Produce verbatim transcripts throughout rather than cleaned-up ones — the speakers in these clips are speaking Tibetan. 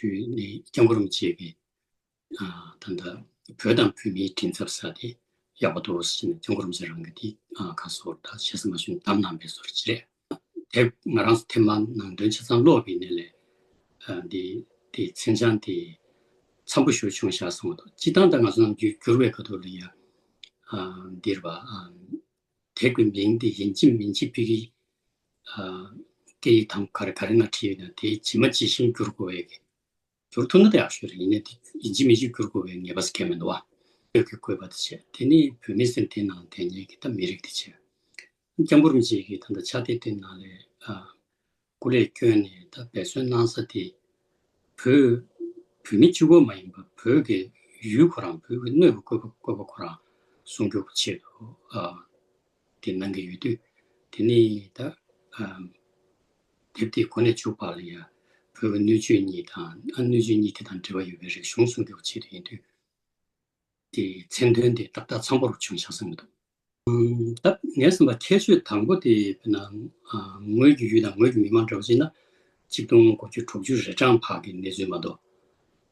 དུས་ནས་སྐྱབས་མགོན་རིན་པོ་ཆེ་གིས་ཨ་ད་ལྟ་བོད་དང་བོད་མིའི་མགྲིན་ཚབ་ས་དེ་ཡག་པོ་འདུག་ཟེར་ནས་སྐྱབས་མགོན་རིན་པོ་ཆེ་རང་གིས་དེ་ཨ་ཁ་སོར་ད་ཞེ་ས་མ་ཞུ་གདམ་གནང་བའི་བཟོ་འདྲ་ཅིག་རེད། དེབ་ང་རང་ཚོ་ཐེངས་མ་ནང་དོན་ཆ་ཚང་ཀློག་པའི་ནས་ལས་ཨ་འདི་དེ་མཚན་བྱང་དེ་འཚམ་པོ་ཞིག་བྱུང་ཤག་གསུངས་འདུག་སྤྱིར་བཏང་ད་ང་ཚོ་ནམ་རྒྱུན་བསྒྱུར་བའི་ཁ་ཐོག་ལ་ཡ་ཨ་འདིར་བ་ཨ་དེབ་ཀྱི་མིང་དེ་ཡིན་གཅིག་མིན་གཅིག་བོད་ཀྱི་ཨ་སྐད་ཡིག་དང་ག་རེ་ག་རེ་ན་བྲིས་ཡོད་ན་དེ་ཇི་མ་ཇི་བཞིན་བསྒྱུར་དགོས་པའི་གི་བསྒྱུར་ཐུབ་ན་ད་ཡག་ཤོས་རེད། ཡིན་ནའི་དེ་ཡིན་གཅིག་མིན་གཅིག་བསྒྱུར་དགོས་པའི་ངེས་པ་ཟེར་མཁན་མི་འདུག་བ། བོད་ཀྱི་བཀོད་པ་དེ་བྱས། དེ་ནས་བོད་མི་ཟེར་དེ་ནང་དེ་ཉིད་ཀྱི་ད་མི་རིགས་དེ་བྱས། སྐྱབས་མགོན་རིན་པོ་ཆེ་གིས་ད་ལྟ་ཕྱག་དེབ་དེ་ནང་ལས་ཨ་སྐུ་ལས་བསྐྱོན་ནས་ད་འབད་བརྩོན་གནང་ས་དེ་བོད་བོད་མི་གཅིག་པོ་མ་ཡིན་པར་བོད་ཀྱི་ཡུལ་ཁོ་རང་བོད་ཀྱི་གནས་ཀྱི་བཀོད་པ་བཀོད་པ་ཁོ་རང་སྲུང་སྐྱོབ་ཆེད་དུ་ཨ་དེ་གནང་གི་ཡོད་དུས། དེ་ནས་ད་ཨ་དེབ་དེ་འགོ་ནས་མཇུག་བར་ལ་ཡ་བོད་ཀྱི་སྣོད་བཅུད་གཉིས་དང་ཨ་སྣོད་བཅུད་གཉིས་དེ་དང་འབྲེལ་བ་ཡོད་པའི་རིག་གཞུང་སྲུང་སྐྱོབ་ཆེད་དུ་ཡིན་དུས། དེ་མཚན་དོན་དེ་ཏག་ཏག་འཚམ་པོར་བྱུང་ཤག་བསམ་གྱི་འདུག་ཨམ། ད་ངས་བསམ་པ་ཁྱད་ཆོས་དང་པོ་དེ་དཔེར་ན་ཨ་ངོས་ཀྱི་ཡུལ་དང་ངོས་ཀྱི་མི་མང་འདྲ་བོ་ཅིག་ན་གཅིག་སྟོང་དགུ་བརྒྱ་དྲུག་ཅུ་རེ་གྲངས་བར་གྱི་གནས་ཚུལ་མ་གཏོགས་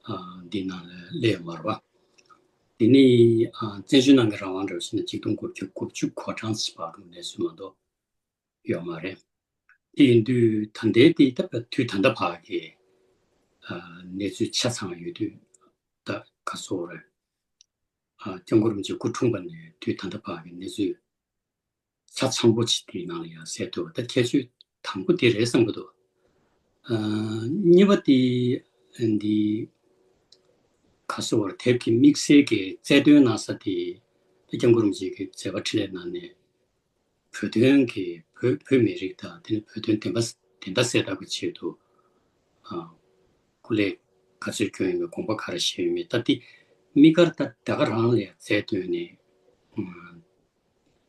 ཨ་འདི་ནང་ལ་སླེབས་ཡོད་མ་རེད་བ། དེ་ནས་ཨ་བཙན་བྱོལ་ནང་གི་རང་དབང་འདྲ་བོ་ཅིག་ན་གཅིག་སྟོང་དགུ་བརྒྱ་དགུ་བཅུ་གོ་གྲངས་ཅིག་བར་གྱི་གནས་ཚུལ་མ་གཏོགས་ཡོད་མ་རེད། དེ་ཡིན་དུས་ད་ལྟའི་དེ་ད་དུས་ད་ལྟ་བར་གྱི་ཨ་གནས་ཚུལ་ཆ་ཚང་ཡོད་དུས་ད་ག་སོ་རེད། ཨ་སྐྱབས་མགོན་རིན་པོ་ཆེ་སྐུ་འཁྲུངས་པ་ནས་དུས་ད་ལྟ་བར་གྱི་གནས་ཚུལ་ཆ་ཚང་པོ་ཅིག་དེའི་ནང་ལ་ཡང་གསལ་ཐུབ་པ་ད་ཁྱད་ཆོས་དང་པོ་དེ་རེད་བསམ་གྱི་འདུག་ཨ་གཉིས་པ་དེ་འདི་ག་སོ་བར་དེབ་ཀྱི་དམིགས་བསལ་གྱི་རྩལ་འདོན་གནང་ས་དེ་ད་སྐྱབས་མགོན་རིན་པོ་ཆེ་གི་མཛད་པ་འཕྲིན་ལས་ནང་ནས་བོད་དོན་གྱི་བོད་བོད་མི་རིགས་དང་དེ་ནི་བོད་དོན་བདེན་པ་བདེན་མཐའ་གསལ་ཐབས་ཀྱི་ཆེད་དུ་ཨ་སྐུ་ལས་ག་ཚོད་བསྐྱོན་ཡོད་མེད་དགོངས་པ་ག་རེ་བཞེས་ཡོད་མེད་ད་དེ་དམིགས་བཀར་ད་ད་ག་རང་ལ་ཡང་རྩལ་བཏོན་ནས་ཨ་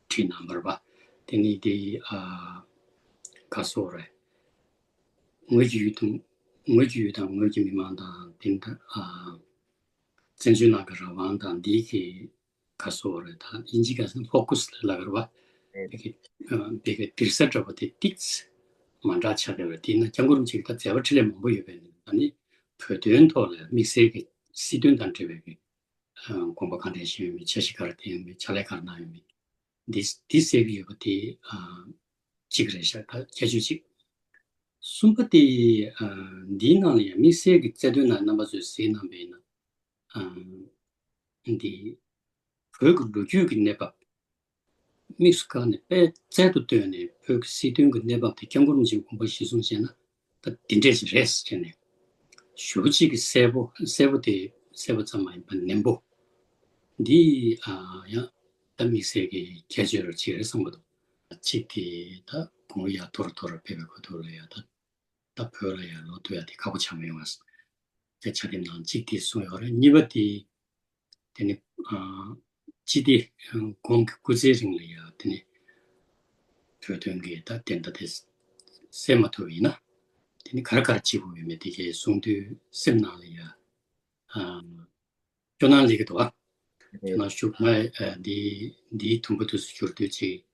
བྲིས་གནང་བ་རེད་པ། དེ་ནི་དེ་ཨ་ག་སོ་རེད། ངོས་ཀྱི་ཡུལ་དང་ངོས་ཀྱི་ཡུལ་དང་ངོས་ཀྱི་མི་མང་དང་དེ་འདྲ་ཨ་བཙན་བྱོལ་ནང་གི་རང་དབང་དང་འདི་གི་ག་སོ་རེད་ད་ཨིན་ཇི་ག་ཟེར་ན་ཕོ་ཀུ་སི་ལབ་ཀྱི་རེད་པ། དེ་གི་ཨ་དེ་གི་དིར་ས་འདྲ་པོ་དེ་ཏིག་ཙམ་མ་འདྲ་ཆགས་བསྡད་པ་རེད། དེ་ན་སྐྱབས་མགོན་རིན་པོ་ཆེ་གི་ད་མཛད་པ་འཕྲིན་ལས་མང་པོ་ཡོད་པས་ནི་ད་ནི་བོད་དོན་ཐོག་ལ་དམིགས་བསལ་གྱི་སྲིད་དོན་དང་འབྲེལ་བའི་གི་ཨ་དགོངས་པ་གང་དྲན་བཞེས་ཡོད་མེད་འཆར་གཞི་ག་རེ་བཏིང་ཡོད་མེད་ཕྱག་ལས་ག་རེ་གནང་ཡོད་མེད། འདི་འདི་གསལ་གྱི་ཡོད་པ་དེ་ཨ་གཅིག་རེད་ཤག་ད་ཁྱད་ཆོས་གཅིག་གསུམ་པ་དེ་ཨ་འདིའི་ནང་ལ་ཡང་དམིགས་བསལ་གྱི་རྩལ་འདོན་ན་རྣམ་པ་ཚོས་གཟིགས་གནང་བས་ན་ཨ་འདི་བོད་ཀྱི་ལོ་རྒྱུས་ཀྱི་གནས་བབ་དམིགས་སུ་བཀར་ནས་དཔེ་རྩལ་དུ་བཏོན་ནས་བོད་ཀྱི་སྲིད་དོན་གྱི་གནས་བབ་དེ་སྐྱབས་མགོན་རིན་པོ་ཆེའི་དགོངས་པ་གཞིར་བཟུང་བྱས་ན་ད་འདི་འདྲས་ཞིག་རེད་ཟེར་ནས་ཞེ་པོ་ཅིག་གི་གསལ་པོ་གསལ་པོ་དེ་གསལ་པོ་ཙམ་མ་ཡིན་པར་ནན་པོ་འདི་ཨ་ཡང་ད་དམིགས་བསལ་གྱི་ཁྱད་ཆོས་རུ་ཅིག་རེད་བསམ་གྱི་འདུག་གཅིག་དེ་ད་གོང་ཡ་ཐོར་ཐོར་ཕེབས་པའི་གོ་ཐོག་ལ་ཡ་ད་ད་བོད་ལ་ཡ་ལོ་ཐོ་ཡ་དེ་ཁག་པོ་ཆགས་མི་ཡོང་བ་དེ་ཆ་དེ་ནང་གཅིག་དེ་གསུངས་ཡོད་རེད། གཉིས་པ་དེ་དེ་ནི་ཨ་སྤྱི་བདེ་གོང་གི་སྐུ་ཚེའི་རིང་ལ་ཡ་དེ་ནི་བོད་དོན་གྱི་ད་བདེན་མཐའ་དེ་གསལ་མ་ཐུབ་ཡིན་ན་དེ་ནི་ག་རེ་ག་རེ་བྱེད་དགོས་ཡོད་མེད་དེ་གའི་གསུང་དུས་སེམས་ནང་ལ་ཡ་ཨ་སྐྱོ་སྣང་སླེབས་ཀྱི་འདུག་ཨ། སྐྱོ་སྣང་ཤུགས་ང་ཨ་འདི་འདིའི་དུམ་བུ་དུས་སུ་གྱུར་དུས་ཅིག་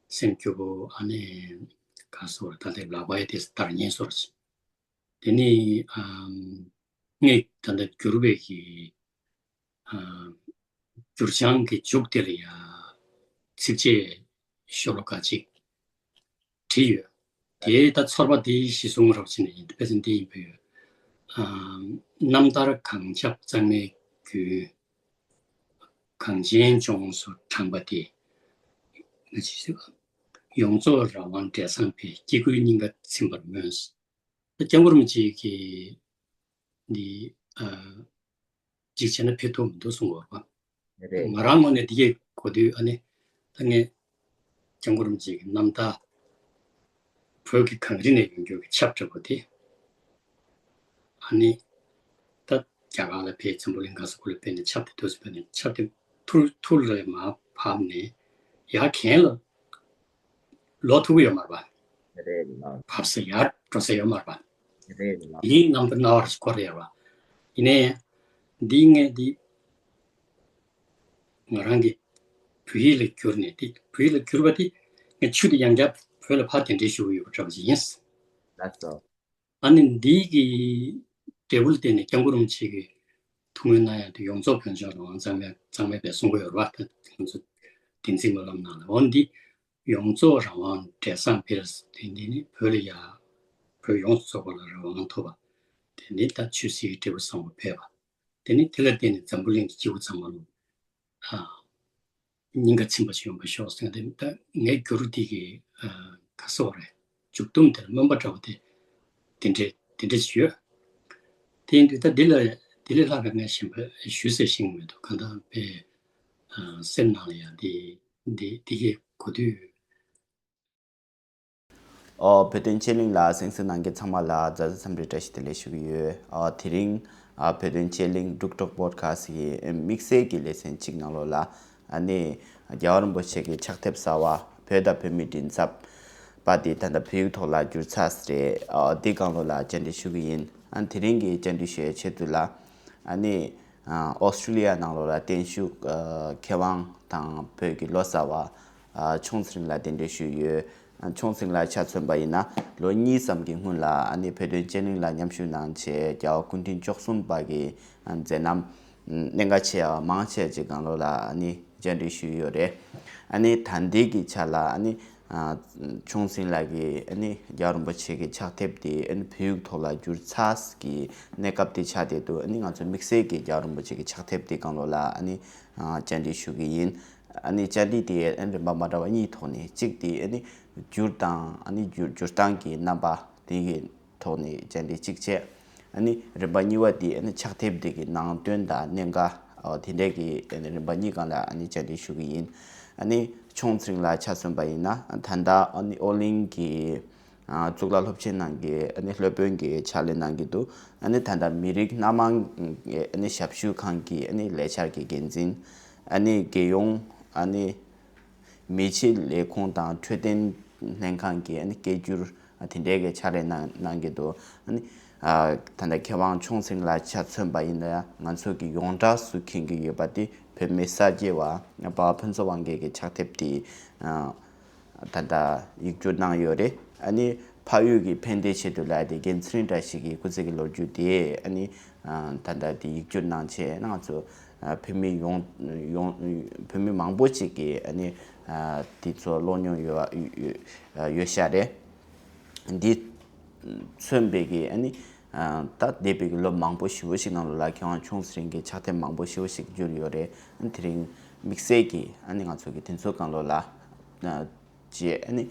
སེམས་སྐྱོ་པོ་ཨ་ནི་ག་སོར་ད་ལྟའི་ལག་པ་ཡ་དེ་ལྟར་ཉན་སོར་ཅིག་དེ་ནི་ཨ་ངས་ད་ལྟ་བསྒྱུར་བའི་གི་ཨ་བསྒྱུར་བྱང་གི་མཇུག་དེ་ལ་ཡ་ཚིགས་བཅད་ཤོ་ལོ་ཀ་གཅིག་བྲིས་ཡོད། དེ་ད་ཚོར་བ་དེ་གཞི་བཟུང་རོགས་བྱས་ནས་ཡིན་དཔེ་ཚན་དེ་ཡིན་པས་ཡོད། ཨ་རྣམ་ཐར་གངས་ཆབ་གཙང་མའི་རྒྱུན། གངས་ཅན་ལྗོངས་སུ་དྲངས་པ་དེ། ཡོངས་རྫོགས་རང་དབང་འབྲས་བཟང་འཕེལ། སྐྱེ་དགུའི་སྙིང་ག་ཚིམ་པར་མོས། སྐྱབས་མགོན་རིན་པོ་ཆེ་གིས་འདི་ཨ་གཅིག་བྱས་ན་ཕེབས་ཐུབ་མི་འདུག་གསུང་གི་ཡོད་རེད་པ། རེད། ང་རང་ངོས་ནས་འདི་གའི་གོ་དུས་ཨ་ནི་ད་ངས་སྐྱབས་མགོན་རིན་པོ་ཆེ་གི་རྣམ་ཐར་བོད་ཀྱི་གངས་རི་ནས་ཡོང་རྒྱུ་གི་ཆབ་འདྲ་པོ་དེ་ཨ་ནི་ད་རྒྱ་གར་ལ་ཕེབས་འཛམ་བུ་གླིང་ག་ས་ག་ལ་ཕེབས་ནས་ཆབ་དེ་འདུག་སེ་ཕེབས་ནས་ཆབ་དེ་ཐུར་ཐུར་ལ་མར་བབས་ནས་ཡར་གྱེན་ལ་ལོག་ཐུབ་ཀྱི་ཡོད་མ་རེད་པ། རེད་ལགས། བབས་ས་ཡར་འགྲོ་ས་ཡོད་མ་རེད་པ། རེད་ལགས། འདིའི་རྣམ་པ་སྣང་བ་ཞིག་སྐོར་ཡོད་པ། ཡིན་ནའི་འདི་ངས་འདི་ང་རང་གི་བོད་ཡིག་ལ་བསྒྱུར་ནས་འདི་བོད་ཡིག་ལ་བསྒྱུར་བ་འདི་ངས་ཆུ་དེ་ཡང་བསྐྱར་བོད་ལ་ཕར་གདན་འདྲེན་ཞུ་གི་ཡོད་པ་འདྲ་པོ་ཞིག་ཡིན། ལགས་སོ། ཨ་ནི་འདི་གི་ འབྲས་བུ་ལ་བརྟེན་ནས་སྐྱབས་མགོན་རིན་པོ་ཆེ་གིས་ཐུགས་སྨོན་གནང་ཡག་དེ་ཡོངས་རྫོགས་བོད་ལྗོངས་རང་དབང་གཙང་མ་གཙང་མ་རེད་པས་གསུང་གི་ཡོད་རེད་པ། ད་ང་ཚོ་བདེན་ཚིག་སྨོན་ལམ་ནང་ལ། འོ་འདི་ཡོངས་རྫོགས་རང་དབང་འབྲས་བཟང་འཕེལ་ཟེར་དེ་འདི་ནི་བོད་ལ་ཡ་བོད་ཡོངས་སུ་རྫོགས་པ་ལ་རང་དབང་ཐོབ་པ། དེ་ནི་ད་ཆོས་སྲིད་འབྲས་བུ་བཟང་པོ་འཕེལ་བ། དེ་ནི་དེ་ལ་བརྟེན་ནས་འཛམ་བུ་གླིང་གི་སྐྱེ་བོ་ཚང་མ་ལ་ཨ་སྙིང་ཁ་ཚིམ་པ་ཞིག་ཡོང་བ་ཤོག་ཟེར་ཏེ། ད་ངའི་བསྒྱུར་དེ་གི་ཨ་ག་ཟེར་བ་རེད། མཇུག་སྡོམ་དེར་སྨོན་པ་འདྲ་བོ་དེ་དེ་འདྲས་དེ་འདྲས་ཞིག་ཡོད། དེ་ཡིན་དུས་ད་འདི་ལ་འདི་ལས་ལྷག་པའི་ངས་གཞན་པ་ཞུ་ཟེར་ཤེས་ཀྱི་མི་འདུག་གང་ལྟར་དཔེ་ཨ་སེམས་ནང་ལ་ཡང་འདི་འདི་འདི་གི་གོ་དུས། ཨོ། བོད་དོན་དཔྱད་གླེང་ལ་གསན་གཟིགས་གནང་མཁན་ཚང་མ་ལ་མཛའ་མཛའ་འཚམས་འདྲི་བཀྲ་ཤིས་བདེ་ལེགས་ཞུ་གི་ཡོད། ཨོ། དེ་རིང་ཨ་བོད་དོན་དཔྱད་གླེང་འབྲུག་གྲོགས་པོ་ཌི་ཁ་སི་ཊི་གི་དམིགས་བསལ་གྱི་ལེ་ཚན་གཅིག་ནང་ལོགས་ལ་ཨ་ནི་རྒྱལ་བ་རིན་པོ་ཆེ་གི་ཕྱག་དེབ་གསར་བ་བོད་དང་བོད་མིའི་མགྲིན་ཚབ་པ་དེ་ད་ལྟ་བོད་ཡིག་ཐོག་ལ་བསྒྱུར་ཚར་རེད། ཨོ། འདི་སྒང་ལོགས་ལ་བཅར་འདྲི་ཞུ་གི་ཡིན། ཨ་དེ་རིང་གི་བཅར་འདྲི་ཞུ་ཡའི་ཆེད་དུ་ལ་ཨ་ནི་ཨ་ཨོ་སི་ཀྲི་ལི་ཡ་ནང་ལོགས་ལ་བརྟན་བཞུགས་ཨ་མཁས་དབང་དང་བོད་ཀྱི་ལོ་ཙཱ་བ་ཨ་ཆུང་ཚེ་རིང་ལགས་གདན་འདྲེན་ཞུས་ཡོད། ཨ་ཆུང་ཚེ་རིང་ལགས་ཆ་མཚོན་པ་ཡིན་ན་ལོ་གཉིས་ཙམ་གྱི་སྔོན་ལ་ཨ་ནི་བོད་དོན་དཔྱད་གླེང་ལ་མཉམ་ཞུགས་གནང་བྱས་རྒྱལ་བ་སྐུ་ཕྲེང་བཅུ་གསུམ་པ་གི་ཨ་མཛད་རྣམ་གནད་འགག་ཆེ་བ་མང་ཆེ་ཅིག་སྒང་ལོགས་ལ་ཨ་ནི་བཅར་འདྲི་ཞུས་ཡོད་རེད། ཨ་ནི་ད་ལྟའི་གི་ཆ་ལ་ཨ་ནི་ཨ་ཆུང་ཚེ་རིང་ལགས་ཀྱིས་ཨ་ནི་རྒྱལ་བ་རིན་པོ་ཆེ་གི་ཕྱག་དེབ་དེ་ཨ་ནི་བོད་ཡིག་ཐོག་ལ་བསྒྱུར་ཚར་གྱི་གནས་སྐབས་དེ་ཆགས་བསྡད་འདུག་ཨ་ནི་ང་ཚོ་དམིགས་བསལ་གྱི་རྒྱལ་བ་རིན་པོ་ཆེ་གི་ཕྱག་དེབ་དེ་སྒང་ལོགས་ལ་ཨ་ནི་ཨ་བཅར་འདྲི་ཞུ་གི་ཡིན། ཨ་ནི་བཅར་འདྲི་དེ་ཨ་ནི་རིམ་པ་མ་འདྲ་བ་གཉིས་ཐོག་ནས། གཅིག་དེ་ཨ་ནི་བསྒྱུར་དང་ཨ་ནི་བསྒྱུར་བསྒྱུར་སྟངས་ཀྱི་རྣམ་པ་དེ་གི་ཐོག་ནས་བཅར་འདྲི་གཅིག་བྱས། ཨ་ནི་རིམ་པ་གཉིས་པ་དེ་ཨ་ནི་ཕྱག་དེབ་དེ་གི་ནང་དོན་དང་གནད་འགག་ཨོ་དེ་འདྲས་ཀྱི་ཨ་ནི་རིམ་པ་གཉིས་སྒང་ལ་ཨ་ནི་བཅར་འདྲི་ཞུ་གི་ཡིན། ཨ་ནི་ཆུང་ཚེ་རིང་ལགས་ཆ་མཚོན་པ་ཡིན་ན་ད་ལྟ་ཨ་ནི་ཨོ་གླིང་གི་ཨ་གཙུག་ལག་སློབ་ཆེན་ནང་གི་ཨ་ནི་སློབ་དཔོན་གྱི་ཕྱག་ལས་གནང་གི་འདུག་ཨ་ནི་ད་ལྟ་མི་རིགས་སྣ་མང་གི་ཨ་ནི་ཞབས་ཞུ་ཁང་གི་ཨ་ནི་ལས་འཆར་གྱི་འགན་འཛིན། ཨ་ནི་རྒྱལ་ཡོངས་ཨ་ནི་མི་ཆེད་ལས་ཁུངས་དང་འཕྲོད་བསྟེན་ལྷན་ཁང་གི་ཨ་ནི་སྐད་སྒྱུར་ཨ་དེ་འདྲའི་གི་ཕྱག་ལས་གནང་གནང་གི་འདུག་ཨ་ནི་ཨ་ད་ལྟ་མཁས་དབང་ཆུང་ཚེ་རིང་ལགས་ཆ་མཚོན་པ་ཡིན་ན་ཡང་ང་ཚོ་གི་ཡོངས་གྲགས་སུ་མཁྱེན་གྱི་ཡོད་པ་དེ་བོད་མི་གསར་བརྗེ་བ་འབའ་བ་ཕུན་ཚོགས་དབང་རྒྱལ་གྱི་ཕྱག་དེབ་དེ་ཨ་ད་ལྟ་ཡིག་སྒྱུར་གནང་ཡོད་རེད། ཨ་ནི་འཕགས་ཡུལ་གྱི་ཕན་བདེའི་ཆེད་དུ་ལབ་ཡ་དེ་རྒན་ཚེ་རིང་བཀྲ་ཤིས་ཀྱི་སྐུ་ཚེ་གི་ལོ་རྒྱུས་དེ་ཨ་ནི་ཨ་ད་ལྟ་དེ་ཡིག་སྒྱུར་གནང་བྱས་ང་ཚོ་ཨ་བོད་མི་ཡོངས་ཡོངས་བོད་མི་མང་པོ་ཅིག་གིས་ཨ་ནི་ཨ་དེ་ཚོ་ཀློག་མྱོང་ཡོད་ཡོད་ཡོད་ཤག་རེད། འདི་མཚོན་པའི་གི་ཨ་ནི་ཨ་ད་འདས་པའི་གི་ལོ་མང་པོ་ཞེ་པོ་ཞིག་ནང་ལོགས་ལ་མཁས་དབང་ཆུང་ཚེ་རིང་གི་ཕྱག་དེབ་མང་པོ་ཞེ་པོ་ཞིག་བསྒྱུར་ཡོད་རེད། ཨ་ནི་དེ་རིང་དམིགས་བསལ་གྱི་ཨ་ནི་ང་ཚོ་གི་དེ་ཚོ་སྒང་ལོགས་ལ་ཨ་ཅེས་ཨ་ནི་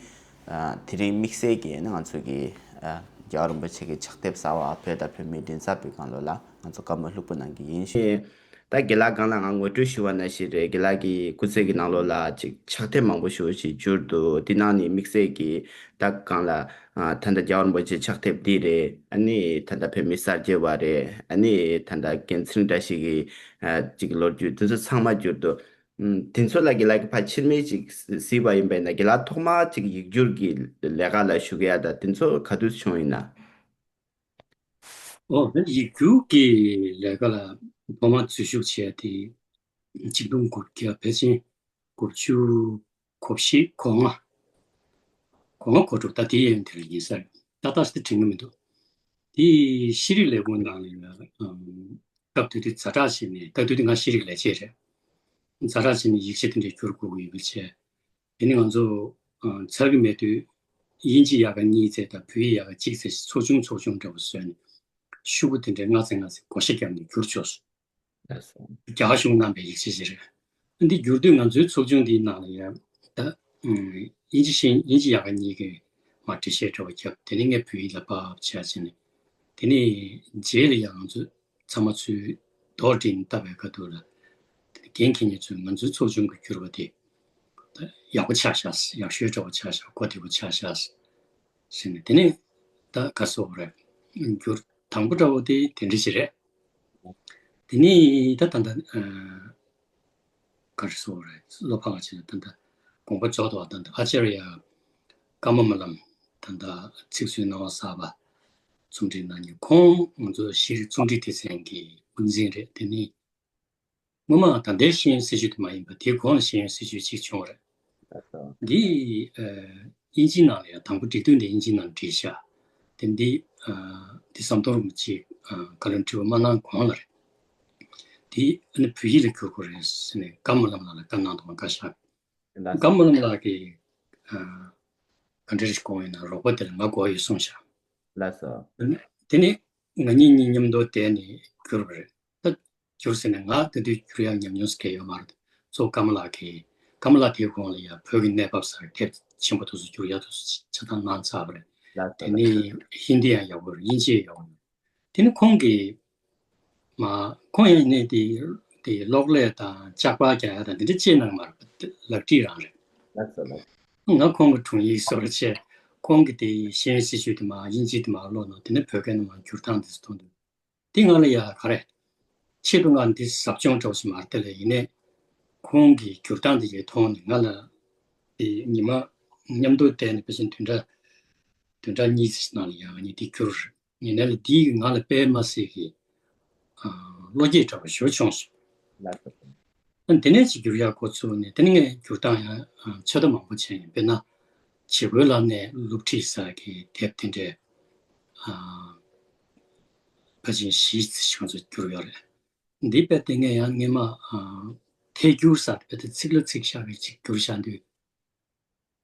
ཨ་དེ་རིང་དམིགས་བསལ་གྱི་ཨ་ནི་ང་ཚོ་གི་ཨ་རྒྱལ་བ་རིན་པོ་ཆེ་གི་ཕྱག་དེབ་གསར་བ་བོད་དང་བོད་མིའི་མགྲིན་ཚབ་པའི་སྒང་ལོགས་ལ་ང་ཚོ་བཀའ་མོལ་ལྷུག་པོ་གནང་གི་ཡིན་ཞུ། ད་རྒན་ལགས་སྒང་ལ་ང་ངོ་སྤྲོད་ཞུ་བ་ནང་བཞིན་རེད། རྒན་ལགས་ཀྱི་སྐུ་ཚེ་གི་ནང་ལོགས་ལ་ཅིག་ཕྱག་དེབ་མང་པོ་ཞེ་པོ་ཞིག་བསྒྱུར་འདུག་དེ་ནང་ནས་དམིགས་བསལ་གྱི་ད་སྒང་ལ་ཨ་ད་ལྟ་རྒྱལ་བ་རིན་པོ་ཆེ་ཕྱག་དེབ་འདི་རེད། ཨ་ནི་ད་ལྟ་བོད་མི་གསར་བརྗེ་བ་རེད། ཨ་ནི་ད་ལྟ་རྒན་ཚེ་རིང་བཀྲ་ཤིས་ཀྱི་ཨ་ཅིག་ལོ་རྒྱུས་དེ་ཚོ་ཚང་མ་བསྒྱུར་འདུག་ཨུམ། དེ་ཚོ་ལ་རྒན་ལགས་ཀྱིས་ཕར་ཕྱིར་མིག་ཅིག་གཟིགས་པ་ཡིན་པས་ན་རྒན་ལགས་ཐོག་མར་ཅིག་ཡིག་སྒྱུར་གྱི་ལས་ཀ་ལ་ཞུགས་ཡ་ད་དེ་ཚོ་ག་དུས་བྱུང་ཡིན་ན། ཨོ། ཡིག་སྒྱུར་གྱི་ལས་ཀ་ལ་ཐོག་མར་འཛུལ་ཞུགས་བྱས་དེ་ཆིག་སྟོང་དགུ་བརྒྱ་ཕལ་ཆེར་དགུ་བཅུ་གོ་བཞི་གོ་ལྔ། གོ་ལྔ་གོ་དྲུག་ད་དེ་ཡན་དེ་ལ་ཡིན་ས་རེད། ཏག་ཏག་ཞིག་དྲན་གྱི་མི་འདུག་དེ་ཤེས་རིག་ལས་ཁུངས་ནང་ལ་ཡང་སྐབས་དེ་དུས་ཛ་དྲག་བྱས་ནས། ད་དུས་དེ་ང་ཤེས་རིག་ལས་བྱེད་རེད། ཛ་དྲག་བྱས་ནས་ཡིག་ཆ་དེ་འདྲའི་བསྒྱུར་དགོས་ཀྱི་ཡོད་པའི་ཆེད། དེ་ནི་ང་ཚོ་ཨ་ཚར་གྱི་མེད་དུས་དབྱིན་ཇི་ཡལ་ག་གཉིས་ཙམ་དང་བོད་ཡིག་ཡལ་ག་གཅིག་ཙམ་ཞིག་ཚོགས་ཆུང་ཚོགས་ཆུང་འདྲ་བོ་བཟོས་ནས་ཤོག་བུ་དེ་འདྲའི་ལྔ་ཙམ་ལྔ་ཙམ་བགོ་བཤའ་བརྒྱབ་ནས་བསྒྱུར་ཆོག་སོང་། ལགས་སོ། རྒྱ་གར་གཞུང་གནང་པའི་ཡིག་ཆ་ཞིག་རེད། འདི་བསྒྱུར་དུས་ང་ཚོའི་ཚོགས་ཆུང་འདིའི་ནང་ལ་ཡང་ད་ཨུམ་དབྱིན་ཇི་ཤེས་དབྱིན་ཇི་ཡལ་ག་གཉིས་ཀྱི་མར་འགྲེལ་བཤད་འདྲ་བོ་བརྒྱབ། དེ་ནས་ངས་བོད་ཡིག་ལ་ཕབ་བྱས་བྱས་ནས། དེ་ནས་རྗེས་ལ་ཡང་ང་ཚོ་ཚང་མ་ཚུར་རྡོག་སྒྲིལ་ནས་བལྟ་བའི་ཁ་ཐུག་ལ། དེ་ནས་འགན་འཁྱེར་མཁན་ཚོས་ང་ཚོའི་ཚོགས་ཆུང་གི་བསྒྱུར་བ་དེ་ད་ཡག་པོ་ཆགས་ཤག་ཡག་ཤོས་འདྲ་བོ་ཆགས་ཤག་གོ་བདེ་པོ་ཆགས་ཤག་ཟེར་ནས། དེ་ནས་ད་ག་ཟེར་དགོས་རེད། བསྒྱུར་དང་པོ་འདྲ་བོ་དེ་དེ་འདྲ་ཞིག་རེད། དེ་ནས་ད་ད་ལྟ་ཨ་ག་རེ་ཟེར་དགོས་རེད། བློ་ཕམ་ཆེ་ད་ལྟ་དགོངས་པ་རྫོགས་འདུག་ད་ལྟ་ཨ་ཅར་ཡ་ཀརྨ་སྨོན་ལམ་ད་ལྟ་ཚིག་མཛོད་སྣང་བ་གསར་པ་རྩོམ་སྒྲིག་གནང་མཁན། ཁོང་ང་ཚོ་ཤེས་རིག་རྩོམ་སྒྲིག་སྡེ་ཚན་གྱི་དབུ་འཛིན་རེད། དེ་ནས་སྔོན་མ་ད་ལྟའི་ཤེས་ཡོན་སྲིད་བྱུས་དེ་མ་ཡིན་པ། དེའི་གོང་ལ་ཤེས་ཡོན་སྲིད་བྱུས་གཅིག་བྱུང་བ་རེད། ལགས་སོ། འདི་ཨ་དབྱིན་ཇིའི་ནང་ལ་ཡང་དང་པོ་བསྒྲིགས་དོན་དེ་དབྱིན་ཇིའི་ནང་བྲིས་ཤག་དེ་འདི་ཨ་འདི་ཟམ་གདོང་རིན་པོ་ཆེ་ ཨ་བཀའ་ལན་དྲི་བ་མ་གནང་གོང་ལ་རེད། དེ་ཨ་ནི་བོད་ཡིག་ལ་བསྒྱུར་དགོས་རེད་ཟེར་ནས་ཀརྨ་བླམ་ལགས་ལ་བཀའ་གནང་འདུག་བཀའ་ཤག་ལགས། ཀརྨ་བླམ་ལགས་ཀྱིས་ཨ་ག་འདྲ་ཞིག་དགོངས་ཡོད་ན་རོགས་པ་དེ་ལ་ང་དགོས་ཡོད་གསུངས་ཤག་ལགས་སོ། དེ་ནས་ང་གཉིས་གཉིས་མཉམ་དུ་བསྡད་ནས་བསྒྱུར་བ་རེད། ད་བསྒྱུར་ཟེར་ནས་ང་དེ་དུས་བསྒྱུར་ཡག་ཉམས་མྱོང་ཟེར་མཁན་ཡོད་མ་རེད། གཙོ་བོ་ཀརྨ་ལགས་ཀྱིས་ཀརྨ་ལགས་དེའི་གོང་ལ་ཡང་བོད་ཀྱི་གནས་བབ་སར་དེབ་ཆེན་པོ་དེ་ཚོ་བསྒྱུར་ཡག་དེ་ཚོ་ཆ་ཚང་གནང་ཚར་བ་རེད། ལགས་དེ་སོ། ནས་ཧིན་དི་ཡང་ཡག་པོ་རེད། དབྱིན་ཇི་ཡང་ཡག་པོ་རེད། དེ་ནི་ཁོང་གིས་མ་ཁོང་ཡང་ནས་དེ་དེ་གློག་ཀླད་དང་ལྕགས་པར་རྒྱག་ཡག་དང་དེ་འདྲ་ཅི་གནང་མ་རེད། ལག་བྲིས་རང་རེད། ལགས་སོ་ལགས། ང་ཁོང་གི་དྲུང་ཡིག་བཟོ་འདྲ་བྱས། ཁོང་གིས་དེ་ཤེས་ཡོན་སྲིད་བྱུས་དེ་མ་དབྱིན་ཇི་དེ་མ་ཀློག་ནོ། དེ་ནས་བོད་སྐད་ནང་མ་བསྒྱུར་སྟངས་དེ་ཚོ་མཐོང་དུས། དེ་ང་ལ་ཡ་ག་རེ། ཆེད་དུ་ང་འདི་ཟབ་སྦྱོང་འདྲ་བོ་ཞིག་མ་རེད་དེ་ལས། ཡིན་ནའི་ཁོང་གི་བསྒྱུར་སྟངས་དེ་གའི་ཐོག་ནས་ང་ལ་དེ་ཉི་མ་མཉམ་དུ་བསྡད་ནས་ཕལ་ཆེར་བདུན་ཕྲག་བདུན་ཕྲག་གཉིས་ཙམ་ནང་ལ་ཡ་ང་གཉིས་དེ་བསྒྱུར། ཡིན་ནའི་ལ་དེའི་ང་ལ་དཔེ་མ་སྲིད་ཀྱི་ཨ་བློ་སྐྱེད་འདྲ་བོ་ཞེ་པོ་བྱུང་སོང་། ལགས་སོ། ཨ་དེ་ནས་ཅིག་བསྒྱུར་ཡག་འགོ་ཚུགས་ནས། དེ་ནས་ངས་བསྒྱུར་སྟངས་ཡང་ཨ་ཚོད་ལྟ་མང་པོ་བྱས་ཡིན། དཔེར་ན་བྱེད་སྒོའི་ལམ་ནས་སློབ་ཁྲིད་ཟེར་གྱི་དེབ་དེ་འདྲའི་ཨ་ཕལ་ཆེར་བཞི་ཙམ་ཞིག་ང་ཚོ་བསྒྱུར་ཡོད་རེད། འདི་དཔེ་དེ་ངས་ཡང་སྔས་མ་ཨ་ཐད་སྒྱུར་ཟེར་དེ་དཔེ་དེ་ཚིག་ལ་ཚིག་ཤར་བའི་ཅིག་བསྒྱུར་བཞག་དུས།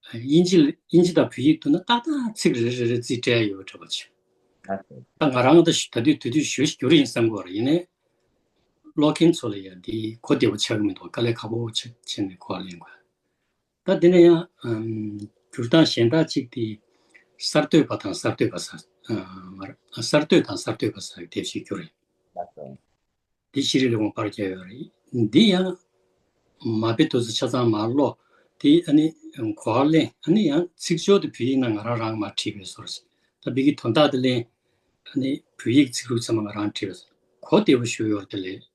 དབྱིན་ཇི་ལ་དབྱིན་ཇི་དང་བོད་ཡིག་བསྡུར་ན་ཏག་ཏག་ཚིག་རེ་རེ་རེ་རྩིས་སྤྲད་ཡོད་འདྲ་པོ་ཅིག་ད་ང་རང་ད་ཞུ་ད་དུས་དུས་དུས་ཞུ་ཞུ་རེ་ཡིན་བསམ་གྱི་ཡོད་རེད། ཡིན་ནའི་ཀློག་མཁན་ཚོ་ལ་ཡང་འདི་གོ་བདེ་པོ་ཆགས་ཀྱི་མི་འདུག་དཀའ་ལས་ཁག་པོ་ཆགས་བྱས་ནས་གོ་བ་ལེན་དགོས། ད་དེ་ནས་ཡང་ཨམ་བསྒྱུར་སྟངས་གཞན་དག་ཅིག་དེ་གསར་གཏོད་པ་དང་གསར་གཏོད་པ་ཟེར་ཨ་མ་རེད། གསར་གཏོད་དང་གསར་གཏོད་པ་ཟེར་དེབ་ཞིག་བསྒྱུར་ཡིན། ལགས་སོ། འདི་ཤེས་རིག་ལས་ཁུངས་པར་རྒྱག་ཡོད་རེད། འདི་ཡང་མ་དཔེ་དེ་ཚོ་ཆ་ཚང་མར་ཀློག་དེ་ཨ་ནི་གོ་བ་ལེན། ཨ་ནི་ཡང་ཚིག་སྦྱོར་དེ་བོད་ཡིག་ནང་ང་རང་རང་མར་བྲིས་པའི་བཟོ་འདྲ་ཞིག་ད་བོད་ཀྱི་དོན་དག་དེ་ལེན། ཨ་ནི་བོད་ཡིག་ཚིག་ལྷུག་ཚང་མ་ང་རང་བྲིས་པའི་བཟོ་འདྲ་གོ་བདེ་པོ་ཞེ་པོ་ཡོད་རེད། དེ་ལས་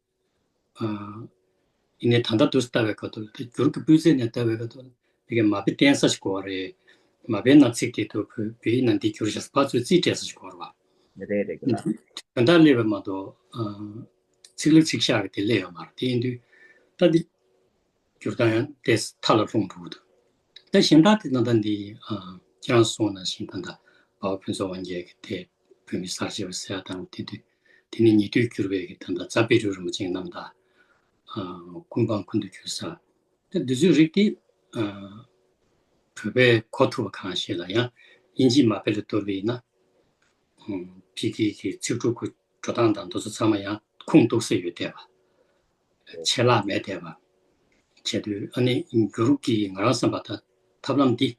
ཨ་ཡིན་ནའི་ད་ལྟ་དུས་སུ་ལྟ་བའི་སྐབས་དུ་ལ་དེ་འགྱུར་གྱི་སྤུས་ཚད་ནས་ལྟ་བའི་སྐབས་དུ་ལ་དེ་གའི་མ་དཔེ་བསྟན་ས་ཞིག་དགོས་པ་རེད། མ་དཔེ་ནང་ཚིག་དེ་དུ་བོད་བོད་ཡིག་ནང་འདི་བསྒྱུར་བཞག་ཕར་ཚུར་རྩིས་སྤྲད་ས་ཞིག་དགོས་པ་རེད་བ། རེད་རེད་གི་ལགས། དོན་དག་སླེབས་པ་མ་གཏོགས་ཨ་ཚིག་ལྷུག་ཚིག་ཤག་གི་དེ་སླེབས་ཡོད་མ་རེད། དེ་ཡིན་དུས་ད་འདི་བསྒྱུར་སྟངས་ཡང་ཏོག་ཙམ་མཐའ་ལ་ལྷུང་འགྲོ་གི་འདུག་ད་གཞན་དག་དེ་ད་ལྟ་འདི་ཨ་ཁྱེད་རང་གསུངས་ནང་བཞིན་ད་ལྟ་འབའ་བ་ཕུན་ཚོགས་དབང་རྒྱལ་གྱི་དེབ་བོད་མི་གསར་བརྗེ་བ་ཟེར་ཡ་དང་དེ་དུས་དེ་ནས་ཉེ་དུས་བསྒྱུར་བའི་གི་ད་ལྟ་རྫ་དཔལ་སྤྲུལ་རིན་པོ་ཆེའི་རྣམ་ཐར། ཨ་ཀུན་སྤངས་ཀུན་ཏུ་འགྱུར་ས། དེ་འདི་ཚོའི་རིགས་དེ་ཨ་བོད་པས་གོ་ཐུབ་པ་གང་ཞིག་ལ་ཡང་དབྱིན་ཇིའི་མ་དཔེ་ལ་གཏོར་བ་ཡིན་ན། ཨ་ཕ་གི་གི་ཚིག་འབྲུ་གུ་འགྲོ་སྟངས་དང་འདི་ཚོ་ཚང་མ་ཡང་ཁུངས་གཏུགས་ས་ཡོད་བསྡད་པ། ཆད་ལྷག་མེད་བསྡད་པ། བྱས་དུས་ཨ་ནི་འགྱུར་གྱི་ང་རང་བསམ་པ་ད་ཐབས་ལམ་འདི་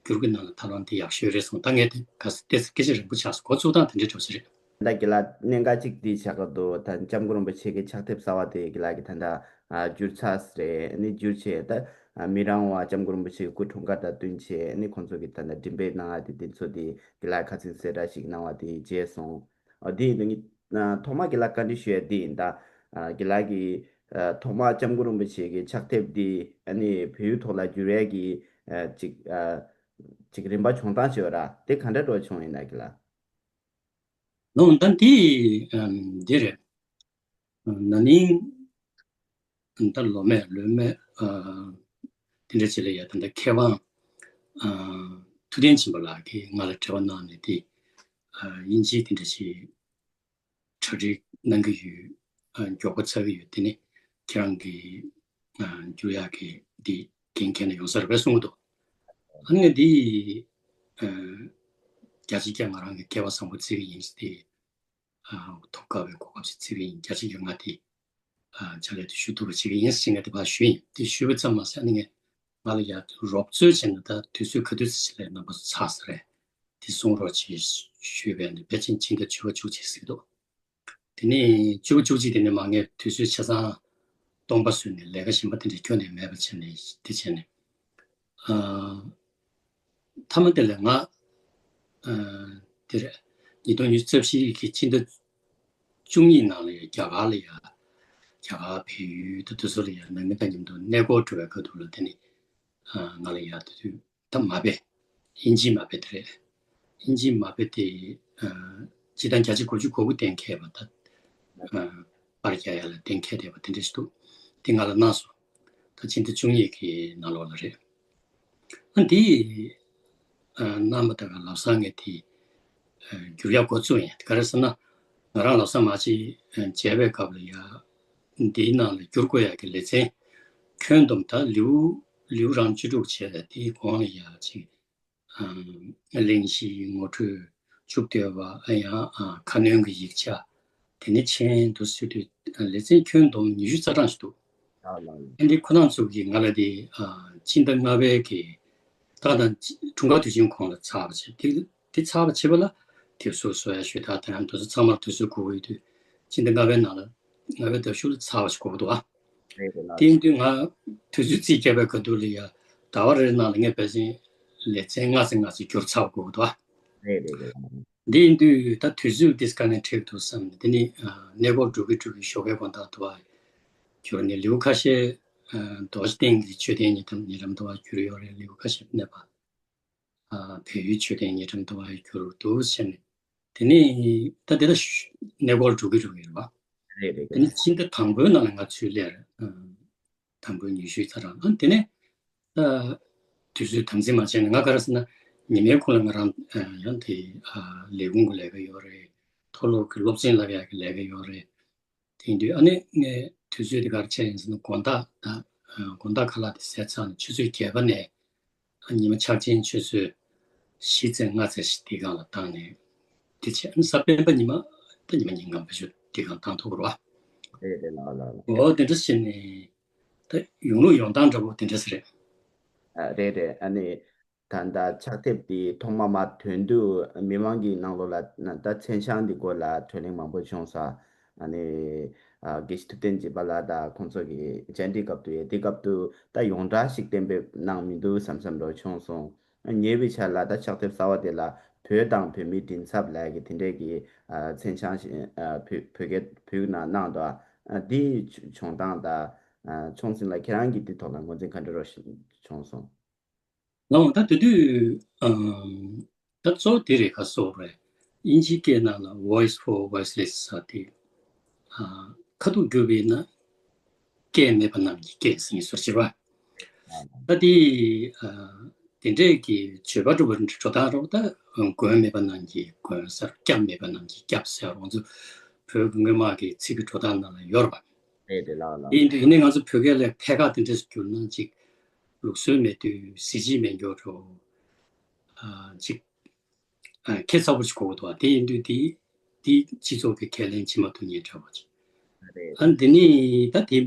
འགྱུར་གྱི་ནང་ལ་ཐབས་ལམ་འདི་ཡག་ཤོས་རེད་གསུངས། ད་ངས་དེ་ག་ས་ཏོག་ཙམ་སྐད་ཆ་རིང་པོ་ཆགས་སོང་། འགོ་ཚུགས་སྟངས་དེ་འདྲའི་འདྲ་པོ་ཞིག་རེད། ད་རྒན་ལགས་གནད་འགག་ཅིག་འདི་ཆགས་ཀྱི་འདུག་ད་སྐྱབས་མགོན་རིན་པོ་ཆེ་གི་ཕྱག་དེབ་གསར་བ་དེ་རྒན་ལགས་ཀྱིས་ད་ལྟ་ཨ་བསྒྱུར་ཚར་རེད། ཨ་ནི་བསྒྱུར་བྱས་ད་ཨ་མི་རང་བ་སྐྱབས་མགོན་རིན་པོ་ཆེ་གི་སྐུ་འཁྲུངས་སྐར་དང་བསྟུན་བྱས་ཨ་ནི་ཁོང་ཚོ་གི་ད་ལྟ་མགྲིན་པའི་གནང་བ་དེ་དེ་ཚོ་དེ་རྒན་ལགས་ཁ་ཚིག་གསལ་བསྒྲགས་ཤིག་གནང་བ་དེ་མཇལ་སོང་། ཨ་དེ་ཡིན་དུས་ངས་ཨ་ཐོག་མ་རྒན་ལགས་བཀའ་འདྲི་ཞུ་ཡ་འདི་ཡིན། ད་ཨ་རྒན་ལགས་ཀྱིས་ཨ་ཐོག་མ་སྐྱབས་མགོན་རིན་པོ་ཆེ་གི་ཕྱག་དེབ་འདི་ཨ་ནི་བོད་ཡིག་ཐོག་ལ་བསྒྱུར་ཡས་ཀྱི་ཨ་ཅིག་ཨ་ཅིག་རིམ་པ་བྱུང་སྟངས་བྱས་པ་ར་དེ་ག་འདྲ་འདྲ་བྱུང་ཡིན་ན་རྒན་ལགས། ལོ་ད་འདི་ཨམ་འདི་རེད། ན་ནིང་ད་ལོ་སྨད་ལོ་སྨད་ཨ་དེ་འདྲ་ཅིག་ལ་ཡ་ད་ལྟ་མཁས་དབང་ཨ་ཐུབ་བསྟན་སྦྱིན་པ་ལགས་ཀྱིས་ང་ལ་འབྲེལ་བ་གནང་ནས་དེ་ཨ་དབྱིན་ཇིའི་དེ་འདྲ་ཞིག་གྲ་སྒྲིག་གནང་གི་ཡོད། ཨ་མགྱོགས་པོ་ཚར་གི་ཡོད། དེ་ནས་ཁྱེད་རང་གིས་ཨ་བསྒྱུར་ཡག་གི་འདི་འགན་འཁྱེར་ནས་ཡོང་ས་རེད་པས་གསུང་གི་འདུག་ཨ་ནི་ངས་འདི་ཨ་བརྒྱ་ཆ་བརྒྱ་ང་རང་གི་སྐལ་བ་བཟང་པོ་བརྩི་གི་ཡིན་ཟེར་ཏེ། ཨ་ཐོབ་དཀའ་བའི་གོ་སྐབས་ཤིག་བརྩི་གི་ཡིན། བརྒྱ་ཆ་བརྒྱ་ང་དེ་ཨ་ཕྱག་ལས་དེ་ཞུ་ཐུབ་པ་བྱེད་ཀྱི་ཡིན་ཟེར་ངས་དེ་ཕར་ཞུས་ཡིན། དེ་ཞུས་པ་ཙམ་མ་ཟད་ཨ་ནི་ངས་ང་ལ་ཡར་རོབ་ཚོད་བྱས་ན་ད་དུས་ཚོད་ག་དུས་ཙམ་ཞིག་ལ་རྣམ་པ་ཚོ་ཚར་ས་རེད། དེ་གསུང་རོགས་བྱེད་ཞུས་པས་ནི་ཕལ་ཆེར་ཕྱི་ཟླ་བཅུ་པ་བཅུ་གཅིག་ཟེར་གྱི་འདུག་དེ་ནས་བཅུ་པ་བཅུ་གཅིག་དེ་ནས་མ་ངས་དུས་ཚོད་ཆ་ཚང་སྟོང་པ་བཟོས་ནས་ལས་ཀ་གཞན་པ་དེ་འདྲ་ཁྱོན་ནས་མེད་པ་བྱས་ནས་དེ་བྱས་ནས། ཨ་མཐའ་མ་དེ་ལ་ང་ཨ་དེ་རེད། ཉིས་སྟོང་ཉི་ཤུ་རྩ་བཞི་གི་ཕྱི་ཟླ་བཅུ་གཉིས་ནང་ལ་ཡ་རྒྱ་གར་ལ་ཡ་རྒྱ་གར་བལ་ཡུལ་དང་དེ་ཚོ་ལ་ཡ་ནང་མི་དང་མཉམ་དུ་གནས་སྐོར་འགྲོ་བའི་སྐབས་དུ་ལ་དེ་ནི་ཨ་ང་ལ་ཡ་དེ་དུས་ད་མ་དཔེ་དབྱིན་ཇིའི་མ་དཔེ་དེ་རེད། དབྱིན་ཇིའི་མ་དཔེ་དེ་ཨ་སྤྱིར་བཏང་བརྒྱ་ཆ་དགུ་བཅུ་གོ་དགུ་གཏན་འཁེལ་བ་ད་ཨ་པར་རྒྱག་ཡ་ལ་གཏན་འཁེལ་བསྡད་པ་དེ་འདྲ་ཞིག་འདུག་དེ་ང་ལ་གནང་སོང་། ད་ཕྱི་ཟླ་བཅུ་གཉིས་ཀྱི་ནང་ལོགས་ལ་རེད། ཨ་འདི་ཨ་གནང་བ་དང་ལབ་སང་ངས་དེ་ཨ་བསྒྱུར་ཡག་འགོ་བཙུགས་ཡིན། ག་རེ་ཟེར་ན་ ང་རང་ལོ་གསར་མ་གཅིག་མཇལ་བའི་སྐབས་ལ་ཡ། འདིའི་ནང་ལ་བསྒྱུར་དགོས་ཡ་གི་ལེ་ཚན་ཁྱོན་བསྡོམས་ད་ལེའུ་ལེའུ་རང་བཅུ་དྲུག་བྱས་ལ་དེའི་གོང་ལ་ཡ་ཅིག་གླེང་གཞི་ངོ་སྤྲོད་མཇུག་བསྡུ་བ་ཡང་ཁ་སྣོན་གྱི་ཡིག་ཆ། དེ་ནས་མཆན་དུ་ཟེར་དུས་ལེ་ཚན་ཁྱོན་བསྡོམས་ཉི་ཤུ་རྩ་གྲངས་ཤིག་འདུག་ཨ་འདི་ཁོ་རང་ཚོ་གིས་ང་ལ་དེ་སྤྱི་ཟླ་ལྔ་པའི་གི་ཏག་ཏག་འཁྲུངས་སྐར་དུས་ཆེན་གོང་ལ་ཚར་བ་བྱས། དེ་དེ་ཚར་བ་བྱས་པ་ལ་དུས་ཚོད་བཟོ་ཡ་ཞུས་ད་ད་ཡང་དུས་ཚོད་ཚང་མར་དུས་ཚོད་དགོས་ཀྱི་ཡོད་དུས་སྤྱི་ཟླ་ལྔ་པའི་ནང་ལ་ལྔ་པའི་ཟླ་གཞུག་ལ་ཚར་བ་ཞིག་དགོས་ཀྱི་འདུག་ཨ། རེད་རེད་ལགས། དེ་ཡིན་དུས་ང་དུས་ཚོད་རྩིས་རྒྱབ་པའི་ག་དུས་ལ་ཡ་ཟླ་བ་རེ་རེ་ནང་ལ་ངས་ཕལ་ཆེར་ལེ་ཚན་ལྔ་ཙམ་ལྔ་ཙམ་བསྒྱུར་ཚར་དགོས་ཀྱི་འདུག་ཨ། རེད་རེད་རེད། འདི་ཡིན་དུས་ད་དུས་ཚོད་འདི་དཀའ་ངལ་འཕྲད་འདུག་བསམ་ནས་དེ་ནི་གནས་སྐོར་འགྲོ་གི་འགྲོ་གི་ཞོགས་ཀའི་དགོང་དག་དུ་བ་གྱུར་ནས་ལེའུ་ཁ་ཤས་རྡོ་རྗེ་གདན་གྱི་མཆོད་རྟེན་ཉེ་འགྲམ་ཉེ་འགྲམ་དུ་བ་གྱུར་ཡོད་རེད། ལེའུ་ཁ་ཤས་གནས་པ་བལ་ཡུལ་མཆོད་རྟེན་ཉེ་འགྲམ་དུ་བ་གྱུར་འདུག་བྱས་ནས་དེ་ནི་ད་དེ་ལྟ་གནས་སྐོར་འགྲོ་གི་འགྲོ་གི་རེད་བ། རེད་རེད་དེ་རེད། ནི་ཕྱི་ཟླ་དང་པོའི་ནང་ལ་ང་ཚུར་སླེབས་རེད། དང་པོའི་ཉི་ཤུའི་ཚར་རང་ཨ་དེ་ནས་ད་དུས་ཚོད་དམ་འཛིན་མ་བྱས་ནས་ང་ག་རེ་ཟེར་ན་ཉི་མའི་ཁོངས་ལ་ང་རང་ཡང་དེ་ལས་ཁུངས་ཀྱི་ལས་ཀ་ཡོད་རེད། མཐོ་སློབ་ཀྱི་སློབ་ཚན་བསླབ་ཡག་གི་ལས་ཀ་ཡོད་རེད། དེ་ཡིན་དུས་ཨ་ནི་ངས་དུས་ཚོད་དེ་ག་རེ་བྱས་ཡིན་ཟེར་ན་དགོང་དག་ད་དགོང་དག་ཁ་ལག་དེ་ཟས་ཚར་ནས་ཆུ་ཚོད་བརྒྱད་པ་ནས་ཉི་མ་འཆར་ཅན་ཆུ་ཚོད་བཞི་ཙམ་ལྔ་ཙམ་ཞིག་དེ་སྒང་ལ་བཏང་ནས་དེ་བྱས་ཨ་ནི་གཟའ་སྤེན་པ་ཉི་མ་ད་ཉི་མ་ཉིན་གང་བེད་སྤྱོད་དེ་སྒང་བཏང་ཐུབ་ཀྱི་རེད་བ། རེད་རེད་ལགས་ལགས་ལགས། འོ་དེ་འདྲ་བྱས་ནས་ད་ཡོང་ལུགས་ཡོང་སྟངས་འདྲ་པོ་དེ་འདྲ་ཟེར་རེད། ཨ་རེད་རེད། ཨ་ནི་ད་ལྟ་ཕྱག་དེབ་འདི་ཐོག་མ་མ་ཐོན་དུས་མི་མང་གི་ནང་ལོགས་ལ་ད་མཚན་བྱང་འདི་སྐོར་ལ་གྲོས་གླེང་མང་པོ་བྱུང་སོང་། ཨ་ནི་ཨ་དགེ་བཤེས་ཐུབ་བསྟན་སྦྱིན་པ་ལགས་དང་ཁོང་ཚོ་གི་བཅར་འདྲི་སྐབས་དུ་ཡ་དེ་སྐབས་དུ་ད་ཡོངས་གྲགས་ཤིག་གཏན་འབེབས་གནང་མི་འདུག་བསམ་བསམ་འདྲ་བྱུང་སོང་། ཉེ་བའི་ཆར་ལ་ད་ཕྱག་དེབ་གསར་བ་དེ་ལ་བོད་དང་བོད་མིའི་མགྲིན་ཚབ་ལབ་ཀྱི་དེ་འདྲས་ཀྱི་ཨ་མཚན་བྱང་ཞིག་ཨ་བོད་བོད་སྐད་བོད་ནང་གནང་འདུག་ཨ་འདིའི་བྱུང་སྟངས་དང་ཨ་བྱུང་ཟིན་ལ་ཁྱེད་རང་གིས་འདི་ཐོག་ལ་ངོས་འཛིན་ག་འདྲ་རོ་ཞིག་བྱུང་སོང་། ལགས་འོང་ད་དེ་དུས་ཨམ་ད་གཙོ་བོ་དེ་རེད་ཁ་སོ་རེད། དབྱིན་ཇིའི་སྐད་ནང་ལ་Voice for Voiceless ཟེར་དེ་ཨ་ཁ་ཐུག་བསྒྱུར་བས་ན་སྐད་མེད་པ་རྣམས་ཀྱི་སྐད་ཟེར་ངེས་སོར་བྱེད་པ། ད་དེ་ཨ་དེ་འདྲས་ཀྱི་བརྗོད་པ་འགྲོ་བ་འགྲོ་སྟངས་རོགས་ད་མགོན་མེད་པ་རྣམས་ཀྱི་མགོན་ཟེར་སྐྱབས་མེད་པ་རྣམས་ཀྱི་སྐྱབས་ཟེར་ང་ཚོ་བོད་ཀྱི་སྔོན་མ་གི་ཚིག་གི་འགྲོ་སྟངས་ནང་ལ་ཡོད་རེད་པ། རེད་རེད་ལགས་ལགས། ཡིན་དུས་ཡིན་ནའི་ང་ཚོ་བོད་སྐད་ལ་ཐད་ཀར་དེ་འདྲས་སུ་བསྒྱུར་ན་ཅིག་ལུགས་སྲོལ་མེད་དུས་གཟི་བརྗིད་མེད་མགྱོགས་འགྲོ། ཅིག་ཁྱད་མཚར་པོ་ཞིག་གོ་གི་འདུག་དེ་ཡིན་དུས་དེ་དེ་སྤྱི་ཚོགས་ཀྱི་ཁས་ལེན་བྱེད་མ་ཐུབ་མཁན་འདྲ་བོ་ཅིག་ཨ་འདི་ནི་ད་དེ་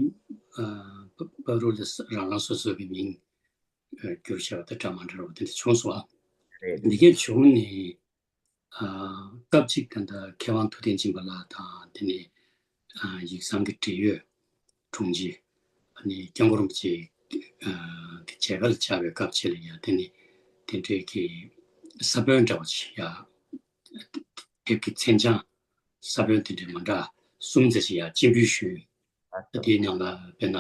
བར་དུ་ལ་རང་རང་སོ་སོ་གི་མིང་བསྒྱུར་བྱ་བ་དེ་འདྲ་མ་འདྲ་བ་དེ་འདྲ་བྱུང་སོང་ཨ། འདི་གས་བྱུང་ནས་སྐབས་གཅིག་ད་ལྟ་མཁས་དབང་ཐུབ་བསྟན་སྦྱིན་པ་ལགས་དང་དེ་ནས་ཡིག་ཚང་གི་འབྲེལ་ཡོད་དྲུང་ཆེ་ཨ་ནི་སྐྱབས་མགོན་རིན་པོ་ཆེ་གི་མཇལ་ཁ་ལ་བཅར་བའི་སྐབས་ཅིག་ལ་ཡང་དེ་ནི་དེ་འདྲའི་གི་ས་བོན་འདྲ་བ་ཅིག་ཡང་དེབ་ཀྱི་མཚན་བྱང་ས་བོན་དེ་འདྲའི་མ་འདྲ་གསུམ་ཙམ་ཞིག་ཡང་སྤྱན་འབུལ་ཞུས། དེའི་ནང་ལ་དཔེར་ན་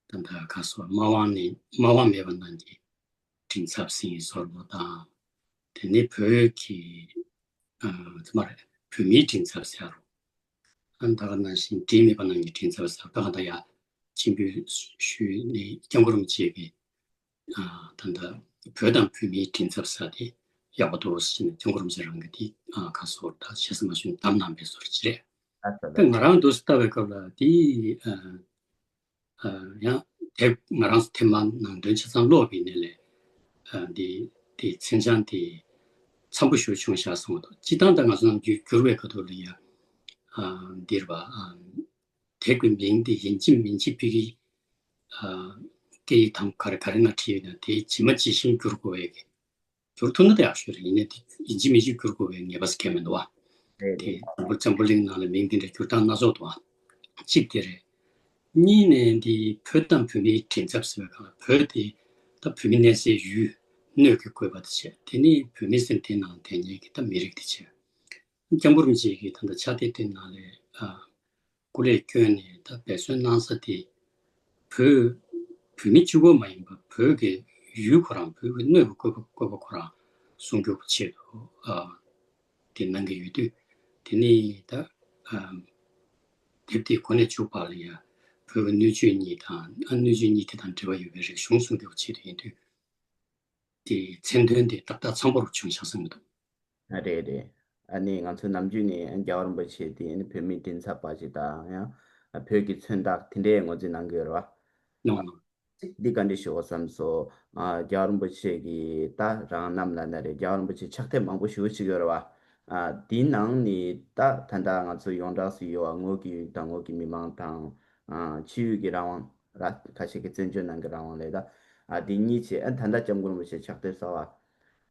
ད་ལྟ་ག་སོ་མ་དབང་ནི་མ་དབང་མེད་པ་རྣམས་ཀྱི་མགྲིན་ཚབ་ཟེར་བཟོ་འདྲ་དང་། དེ་ནས་བོད་ཀྱི་ཨ་ཚང་མ་རེད་བོད་མིའི་མགྲིན་ཚབ་ཟེར་རོ། ཨ་ད་ག་ནང་བཞིན་མགྲིན་མེད་པ་རྣམས་ཀྱི་མགྲིན་ཚབ་ཟེར་ད་ག་ད་ཡ་སྤྱན་འབུལ་ཞུས་ནས་སྐྱབས་མགོན་རིན་པོ་ཆེ་གིས་ཨ་ད་ལྟ་བོད་དང་བོད་མིའི་མགྲིན་ཚབ་ཟེར་དེ་ཡག་པོ་འདུག་ཟེར་ནས་སྐྱབས་མགོན་རིན་པོ་ཆེ་རང་གིས་དེ་ཨ་ག་སོ་ད་བཤད་ས་མ་ཞུས་གདམས་གནང་བའི་བཟོ་འདྲ་ཅིག་རེད། ད་ང་རང་འདུག་སེ་ལྟ་བའི་སྐབས་ལ་དེ་ཨ། ཡང་དེབ་ང་རང་ཚོ་ཐེངས་མ་ནང་དོན་ཆ་ཚང་ཀློག་པའི་ནས་ལས་འདི་དེ་མཚན་བྱང་དེ་འཚམ་པོ་ཞིག་བྱུང་བཞག་སོང་འདུག་སྤྱིར་བཏང་ད་ང་ཚོ་ནང་བསྒྱུར་བསྒྱུར་བའི་ཁ་ཐུག་ལ་ཡ་འདིར་བ་དེབ་ཀྱི་མིང་དེ་ཡིན་གཅིག་མིན་གཅིག་ཕ་གི་སྐད་ཡིག་དང་ག་རེ་ག་རེ་ནང་བྲིས་ཡོད་ན་དེ་ཇི་མ་ཇི་བཞིན་བསྒྱུར་དགོས་པའི་གི་བསྒྱུར་ཐུབ་ན་ད་ཡག་ཤོས་རེད། ཡིན་ནའི་དེ་ཡིན་གཅིག་མིན་གཅིག་བསྒྱུར་དགོས་པའི་ངེས་པ་ཟེར་མཁན་མི་འདུག་བ། རེད་དེ་རེད། འཛམ་བུ་འཛམ་བུ་གླིང་ནང་ལ་མིང་འདི་འདྲ་བསྒྱུར་སྟངས་སྣ་ཚོགས་འདུག་བ། གཅིག་དེ་རེད། གཉིས་ནས་འདི་བོད་དང་བོད་མིའི་མགྲིན་ཚབ་ཟེར་བའི་སྒང་ལ་བོད་དེ་ད་བོད་མི་གནས་སའི་ཡུལ་སྣོད་ཀྱི་བཀོད་པ་དེ་བྱས། དེ་ནས་བོད་མི་ཟེར་དེ་ནང་དེ་ཉིད་ཀྱི་ད་མི་རིགས་དེ་བྱས། སྐྱབས་མགོན་རིན་པོ་ཆེ་གིས་ད་ལྟ་ཕྱག་དེབ་དེ་ནང་ལས་ཨ། སྐུ་ལས་བསྐྱོན་ནས་ད་འབད་བརྩོན་གནང་ས་དེ་བོད་བོད་མི་གཅིག་པོ་མ་ཡིན་པར་བོད་ཀྱི་ཡུལ་ཁོ་རང་བོད་ཀྱི་སྣོད་ཀྱི་བཀོད་པ་བཀོད་པ་ཁོ་རང་སྲུང་སྐྱོབ་ཆེད་དུ་ཨ་དེ་གནང་གི་ཡོད་དུས་དེ་ནི་ད་ཨ་དེབ་དེ་འགོ་ནས་མཇུག་བར་ལ་ཡ་བོད་ཀྱི་སྣོད་བཅུད་གཉིས་དང་ཨ་སྣོད་བཅུད་གཉིས་དེ་དང་འབྲེལ་བ་ཡོད་པའི་རིག་གཞུང་སྲུང་སྐྱོབ་ཆེད་དུ་ཡིན་དུས་དེ་མཚན་དོན་དེ་ཏག་ཏག་འཚམ་པོར་བྱུང་ཤག་བསམ་གྱི་འདུག་ཨ་རེད་རེད། ཨ་ནི་ང་ཚོ་ནམ་རྒྱུན་ནས་རྒྱལ་བ་རིན་པོ་ཆེ་དེ་ཨ་ནི་བོད་མིའི་མགྲིན་ཚབ་པ་ཞིག་དང་ཡང་བོད་ཀྱི་མཚོན་རྟགས་དེ་འདྲའི་ངོས་འཛིན་གནང་གི་ཡོད་རེད་བ། ཨ། འདི་བཀའ་འདྲི་ཞུ་དགོས་བསམ་སོང་། ཨ། རྒྱལ་བ་རིན་པོ་ཆེ་གི་ད་རང་རྣམ་ལ་ན་རེ་རྒྱལ་བ་རིན་པོ་ཆེ་ཕྱག་དེབ་མང་པོ་ཞེ་པོ་ཅིག་ཡོད་རེད་བ། ཨ། དེའི་ནང་ནས་ད་ད་ལྟ་ང་ཚོ་ཡོངས་གྲགས་སུ་ཡོད་པ་ངོས་ཀྱི་ཡུལ་དང་ངོས་ཀྱི་མི་མང་དང་། ཨ། ཕྱི་ཡུལ་གྱི་རང་དབང་ར་ཁ་ཤས་ཀྱི་བཙན་བྱོལ་ནང་གི་རང་དབང་ལས་ད། ཨ། དེ་གཉིས་བྱས། ཨ། ད་ལྟ་སྐྱབས་མགོན་རིན་པོ་ཆེ་ཕྱག་དེབ་གསར་བ་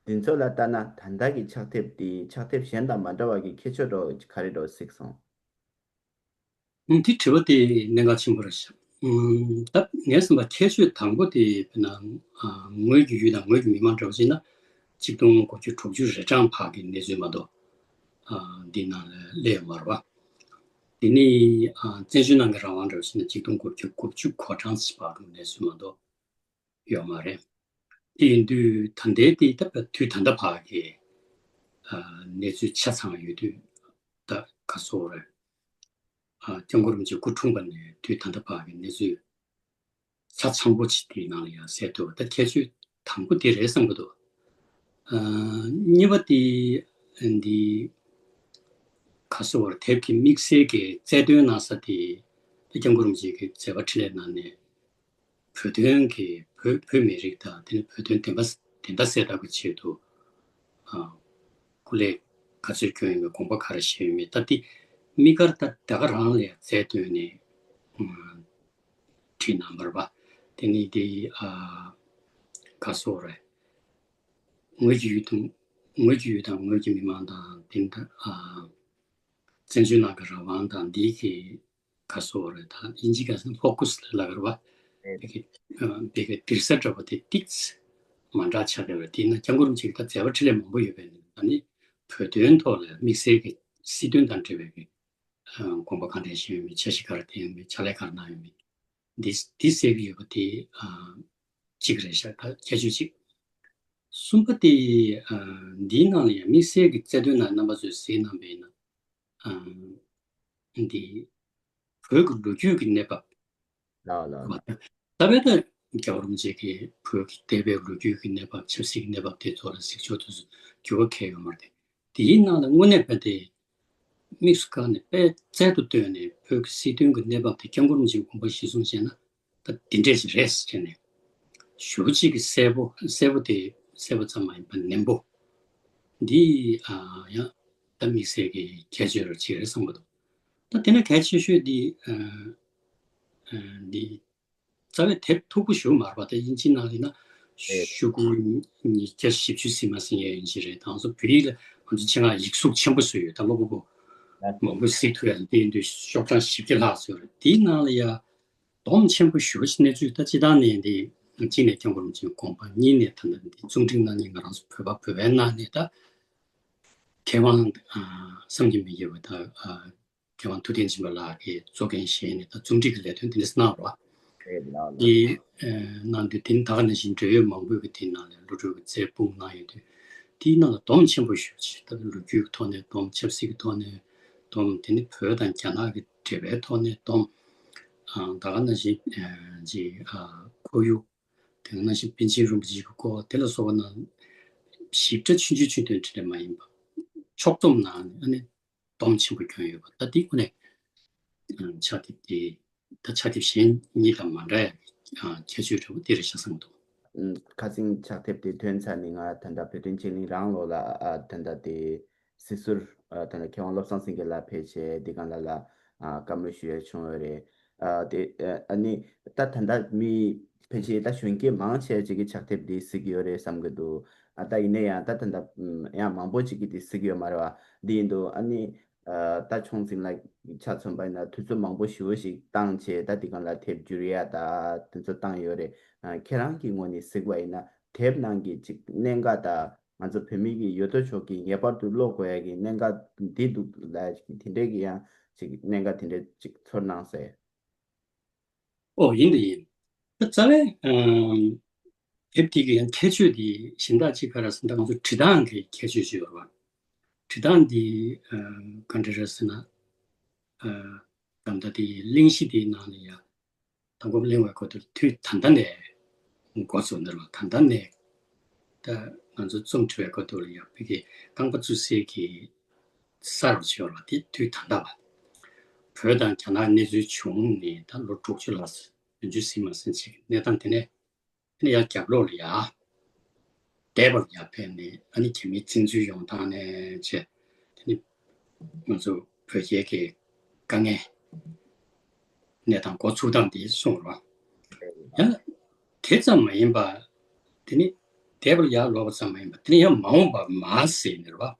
འདི་ཚོ་ལ་ལྟ་ན། ད་ལྟ་གི་ཕྱག་དེབ་དེ་ཕྱག་དེབ་གཞན་དང་མ་འདྲ་བ་གི་ཁྱད་ཆོས་འདྲ་བོ་ག་རེ་འདྲ་བོ་གཟིགས་སོང་། ཨང་། དེ་དྲི་བ་དེ་གནད་འགག་ཆེན་པོ་རེད་ཤག་ཨང་། ད་ངས་བསམ་པ་ཁྱད་ཆོས་དང་པོ་དེ་དཔེར་ན། ཨ། ངོས་ཀྱི་ཡུལ་དང་ངོས་ཀྱི་མི་མང་འདྲ་བོ་བྱས་ན། ཆིག་སྟོང་དགུ་བརྒྱ་དྲུག་ཅུ་རེ་གྲངས་བར་གྱི་གནས་ཚུལ་མ་གཏོགས། ཨ། འདི་ནང་ལ་སླེབས་ཡོད་མ་རེད་བ། དེ་ནས། ཨ། བཙན་བྱོལ་ནང་གི་རང་དབང་འདྲ་བོ་བྱས་ན་ཆིག་སྟོང་དགུ་བརྒྱ་དགུ་བཅུ་གོ་གྲངས་ཤིག་བར་གྱི་གནས་ཚུལ་མ་གཏོགས་ཡོད་མ་རེད། དེ་ཡིན་དུས་ད་ལྟའི་དེ་ད་དུས་ད་ལྟ་བར་གྱི། ཨ། གནས་ཚུལ་ཆ་ཚང་ཡོད་དུས་ད་ག་སོ་རེད། ཨ། སྐྱབས་མགོན་རིན་པོ་ཆེ་སྐུ་འཁྲུངས་པ་ནས་དུས་ད་ལྟ་བར་གྱི་གནས་ཚུལ་ཆ་ཚང་པོ་ཅིག་དེའི་ནང་ལ་ཡང་གསལ་ཐུབ་པ། ད་ཁྱད་ཆོས་དང་པོ་དེ་རེད་བསམ་གྱི་འདུག་ཨ། གཉིས་པ་དེ་འདི་ག་སོ་བར་དེབ་ཀྱི་དམིགས་བསལ་གྱི་རྩལ་འདོན་གནང་ས་དེ། ད་སྐྱབས་མགོན་རིན་པོ་ཆེ་གི་མཛད་པ་འཕྲིན་ལས་ནང་ནས། བོད་དོན་གྱི་བོད་བོད་མི་རིགས་དང་དེ་ནི་བོད་དོན་བདེན་པ་བདེན་མཐའ་གསལ་ཐབས་ཀྱི་ཆེད་དུ། ཨ། སྐུ་ལས་ག་ཚོད་བསྐྱོན་ཡོད་མེད། དགོངས་པ་ག་རེ་བཞེས་ཡོད་མེད། ད་དེ་དམིགས་བཀར་ད་ད་ག་རང་ལ་རྩལ་བཏོན་ནས། ཨ། བྲིས་གནང་བ་རེད་པ། དེ་ནི་དེ། ཨ། ག་སོ་རེད། ངོས་ཀྱི་ཡུལ་དང་ངོས་ཀྱི་ཡུལ་དང་ངོས་ཀྱི་མི་མང་དང་དེ་འདྲ། ཨ། བཙན་བྱོལ་ནང་གི་རང་དབང་དང་འདི་གི་ག་སོ་རེད། ད་དབྱིན་ཇི་སྐད་ཟེར་ན་ཕོ་ཀུ་སི་ལབ་ཀྱི་རེད་པ། དེ་གི་ཨ། དེ་གི་དིར་ས་འདྲ་པོ་དེ་ཏིག་ཙམ་མ་འདྲ་ཆགས་བསྡད་པ་རེད། དེས་ན་སྐྱབས་མགོན་རིན་པོ་ཆེ་གི་ད་མཛད་པ་འཕྲིན་ལས་མང་པོ་ཡོད་པས་ནི། ད་ནི་བོད་དོན་ཐོག་ལ་དམིགས་བསལ་གྱི་སྲིད་དོན་དང་འབྲེལ་བའི་གི། ཨ། དགོངས་པ་གང་དྲན་བཞེས་ཡོད་མེད། འཆར་གཞི་ག་རེ་བཏིང་ཡོད་མེད། ཕྱག་ལས་ག་རེ་གནང་ཡོད་མེད། འདི་འདི་གསལ་གྱི་ཡོད་པ་དེ། ཨ། གཅིག་རེད་ཤག་ད་ཁྱད་ཆོས་གཅིག་གསུམ་པ་དེ། ཨ། འདིའི་ནང་ལ་ཡང་དམིགས་བསལ་གྱི་རྩལ་འདོན་གནང་རྣམ་པ་ཚོས་གཟིགས་གནང་བས་ན། ཨ། འདི་བོད་ཀྱི་ལོ་རྒྱུས་ཀྱི་གནས་བབ། ལགས་ལགས། ད་བས་ད་རྒྱལ་བ་རིན་པོ་ཆེ་གི་བོད་ཀྱི་འདས་པའི་ལོ་རྒྱུས་ཀྱི་གནས་བབ། ཆབ་སྲིད་ཀྱི་གནས་བབ་དེ་ཚོ་ལ་གཟིགས་ཕྱོགས་དེ་ཚོ་འགྱུར་བ་འཁེལ་ཡོད་མ་རེད། དེའི་ནང་ལ་དངོས་གནས་བས་དེ་དམིགས་སུ་བཀར་ནས་དཔེ་རྩལ་དུ་བཏོན་ནས་བོད་ཀྱི་སྲིད་དོན་གྱི་གནས་བབ་དེ་སྐྱབས་མགོན་རིན་པོ་ཆེའི་དགོངས་པ་གཞིར་བཟུང་བྱས་ན། ད་འདི་འདྲས་ཞིག་རེད་ཟེར་ནས་ཞུ་གཅིག་གི་གསལ་པོ་གསལ་པོ་དེ་གསལ་པོ་ཙམ་མ་ཡིན་པར་ནན་པོ་འདི། ཨ། ཡང་ད་དམིགས་བསལ་གྱི་ཁྱད་ཆོས་རུ་གཅིག་རེད་བསམ་གྱི་འདུག་ད་དེ་ནས་གལ་ཆེ་ཤོས་འདི། ཨ། ཨ། འདི་རྩ་བའི་དེབ་མཐུག་པོ་ཞིག་མ་རེད་པ། ད་དབྱིན་ཇིའི་ནང་ལ་ཡིན་ན་ཤོག་གུ་ཉིས་བརྒྱ་བཞི་བཅུ་ཟིན་མ་ཟིན་ཡས་ཡིན་གྱི་རེད། ད་ང་ཚོ་བོད་ཡིག་ལ་ང་ཚོ་ཆེད་མངགས་ཡིག་གཟུགས་ཆེན་པོ་བཟོས་ཡོད། ད་གློ་བུར་བུ་མང་པོ་གཟིགས་ཐུབ་ཡ་ལ་དེ་ཡིན་དུས་ཤོག་གྲངས་བཞི་བརྒྱ་ལྷག་བཟོས་རེད། དེའི་ནང་ལ་ཡ། སྡོམ་ཆེན་པོ་ཞེ་པོ་ཅིག་གནས་ཚུལ། ད་སྤྱིར་བཏང་ནས་འདི་གཅིག་ནས་སྐྱབས་མགོན་རིན་པོ་ཆེའི་དགོངས་པ། གཉིས་ནས་ད་ལྟ་འདི་རྩོམ་སྒྲིག་གནང་མཁན་ང་རང་ཚོ་བོད་པ་བོད་པའི་ནང་ནས་ད་མཁས་དབང་། ཨ། བསམ་གྱིས་མི་ཁྱབ་པ། ད། ཨ། མཁས་དབང་ཐུབ་བསྟན་སྦྱིན་པ་ལགས་ཀྱིས་གཙོ་འགན་བཞེས་ནས་ད་རྩོམ་སྒྲིག་གི་ལས་དོན་དེ་འདྲ་གནང་རོགས། རེད་ལགས་ལགས། འདི། ཨ། གནང་དུས་དེ་ནི་ད་ག་ནང་བཞིན་འབྲེལ་ཡོད་མང་པོས་ཀྱི་དེའི་ནང་ལ་གླུ་སྒྲོན་གྱི་རྩལ་སྤུངས་གནང་ཡོད་དུས། དེའི་ནང་ལ་སྡོམ་ཆེན་པོ་ཞེ་པོ་ཅིག་ད་ལོ་རྒྱུས་ཀྱི་ཐོག་ནས་སྡོམ། ཆབ་སྲིད་ཀྱི་ཐོག་ནས་སྡོམ། དེ་ནི་བོད་དང་རྒྱ་ནག་གི་འབྲེལ་བའི་ཐོག་ནས་སྡོམ། ཨ། ད་ག་ནང་བཞིན། ཨ། ཅིག་ཨ། ཁོར་ཡུག་དེ་ག་ནང་བཞིན་པཎ་ཆེན་རིན་པོ་ཆེ་གི་སྐོར་དེ་ལ་སོགས་པ་ནང་ཞིབ་ཕྲ་ཆུང་ཆུང་ཆུང་དོན་འབྲི་ལས་མ་ཡིན་པ་ཕྱོགས་བསྡོམས་གནང་ནས། ཨ་ནི་སྡོམ་ཆེན་པོ་བསྐྱོན་ཡོད་པ། ད་འདི་དངོས་གནས། ཨ། ཕྱག་དེབ་དེ་ད་ཕྱག་དེབ་གཞན་གཉིས་དང་མ་འདྲ་ཡ། ཨ། ཁྱད་ཆོས་འདྲ་པོ་དེ་རེད་ཤག་བསམ་འདུག་ཨ། ཁ་སང་ཕྱག་དེབ་དེ་ཐོན་ཚར་ནས་ང་ད་ལྟ་བོད་དོན་ཆེད་གླེང་རང་ལོགས་ལ། ཨ། ད་ལྟ་དེ་སྲིད་ཟུར། ཨ། ད་ལྟ་མཁས་དབང་བློ་བཟང་སེང་གེ་ལགས་ཕེབས་བྱས་འདི་ག་ལ་ལ། ཨ། བཀའ་མོལ་ཞུ་ཡ་བྱུང་ཡོད་རེད། ཨ། དེ། ཨ། ཨ་ནི་ད་ད་ལྟ་མི་ཕལ་ཆེར་ད་གཞོན་སྐྱེས་མང་ཆེ་ཅིག་གིས་ཕྱག་དེབ་འདི་གཟིགས་ཡོད་རེད་བསམ་གྱི་འདུག་ཨ། ད་ཡིན་ན་ཡང་ད་ད་ལྟ་ཡང་མང་པོ་ཅིག་གིས་འདི་གཟིགས་ཡོད་མ་རེད་བ། འདི་ཡིན་དུས་ཨ་ནི། ཨ། ད་ཆུང་ཆུང་ལ་ཆ་མཚོན་པ་ཡིན་ན་དུས་ཚོད་མང་པོ་ཞེ་པོ་ཞིག་བཏང་བྱས་ད་འདི་ག་ལ་དེབ་བསྒྱུར་ཡ་ད་དུས་ཚོད་བཏང་ཡོད་རེད། ཨ། ཁྱེད་རང་གི་ངོས་ནས་གཟིགས་པ་ཡིན་ན་དེབ་ནང་གི་ཅིག་གནད་འགག་ད། ང་ཚོ་བོད་མི་གི་ཡོད་དོ་ཅོག་གི་ངེས་པར་དུ་ཀློག་དགོས་ཡ་གི་གནད་འགག་འདི་འདུག་ལ། དེ་འདྲའི་གི་ཡང་ཅིག་གནད་འགག་དེ་འདྲའི་ཅིག་ཚོར་སྣང་ཟེར། ཨོ། ཡིན་དང་ཡིན། ད་རྩ་བའི། ཨམ། དེབ་དེ་གི་ཡང་ཁྱད་ཆོས་དེ་གཞན་དག་ཅིག་ག་རེ་ཟེར་ན། ད་ང་ཚོ་འབྲི་སྟངས་ཀྱི་ཁྱད་ཆོས་ཅིག་ཡོད་རེད་བ། འབྲི་སྟངས་དེ། ཨ། ག་འདྲ་རེད་ཟེར་ན། ཨ། ད་ལྟ་དེ་གླེང་གཞི་དེའི་ནང་ལ་ཡ། ད་སྐབས་གླེང་བའི་སྐབས་དེར་དུས་ད་ལྟ་ནས་འགོ་བཙུགས་ནས་རེད་བ། ད་ལྟ་ནས་ད་ང་ཚོ་རྩོམ་འབྲི་བའི་སྐབས་དེར་ཡང་བོད་ཀྱི་རྐང་པ་བཙུགས་སའི་གི་ གསར་བ་ཅིག་ཡོད་རེད་བ། དེ་དུས་ད་ལྟ་བ། བོད་དང་རྒྱ་ནག་གནས་ཚུལ་བྱུང་ནས་ད་ལོ་དྲུག་ཅུ་ལ་བདུན་ཅུ་ཟིན་མ་ཟིན་ཅིག་གནས་སྟངས་དེ་ནས། ཨ་ནི་ཡང་རྒྱབ་ལོགས་ལ་ཡ། འདས་པ་ལ་ཡ་ཕེབས་ནས་ཨ་ནི་རྒྱ་མིའི་བཙན་འཛུལ་ཡོང་སྟངས་ནས་བྱས། དེ་ནི་ང་ཚོ་བོད་རྒྱའི་གི་དཀའ་ངལ་གནས་སྟངས་འགོ་ཚུགས་སྟངས་དེ་གསུངས་རོགས། ཡང་དེ་ཙམ་མ་ཡིན་པ། དེ་ནི་འདས་པ་ལ་ཡ་ལོག་པ་ཙམ་མ་ཡིན་པ། དེ་ནི་ཡང་མ་འོངས་པ་མ་ཟེར་ནས་རོགས།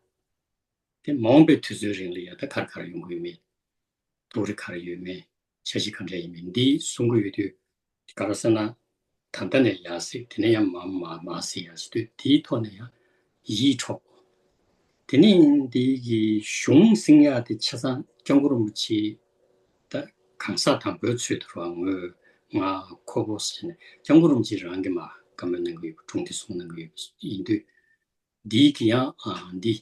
དེ་མ་འོངས་པའི་དུས་ཚོད་རིང་ལ་ཡ་ད་ག་རེ་ག་རེ་ཡོང་གི་ཡོད་མེད། ཐུགས་རེ་ག་རེ་ཡོད་མེད། འཆར་གཞི་ག་འདྲ་ཡིན་མིན་འདི་གསུང་གི་ཡོད་དུས། ག་རེ་ཟེར་ན། ད་ལྟ་ནས་ཡར་ཟེར། དེ་ནས་ཡང་མ་མ་མ་ཟེར་ཡ་ཟེར་དུས། དེའི་ཐོག་ནས་ཡང་ཡིད་འཕྲོག་པོ། དེ་ནས་འདི་གི་གཞུང་སྲིང་ཡ་དེ་ཆ་ཚང་སྐྱབས་མགོན་རིན་པོ་ཆེ། ད་གང་ཟག་དང་པོའི་ཚུལ་དུ་རང་ངོས་ང་ཁོ་བོ་ཟེར་ནས་སྐྱབས་མགོན་རིན་པོ་ཆེ་རང་གིས་མར་བཀའ་མོལ་གནང་གི་ཡོད་པ། དྲུང་དེ་གསུང་གནང་གི་ཡོད་པ་ཡིན་དུས། འདི་གི་ཡང་ཨ་འདི།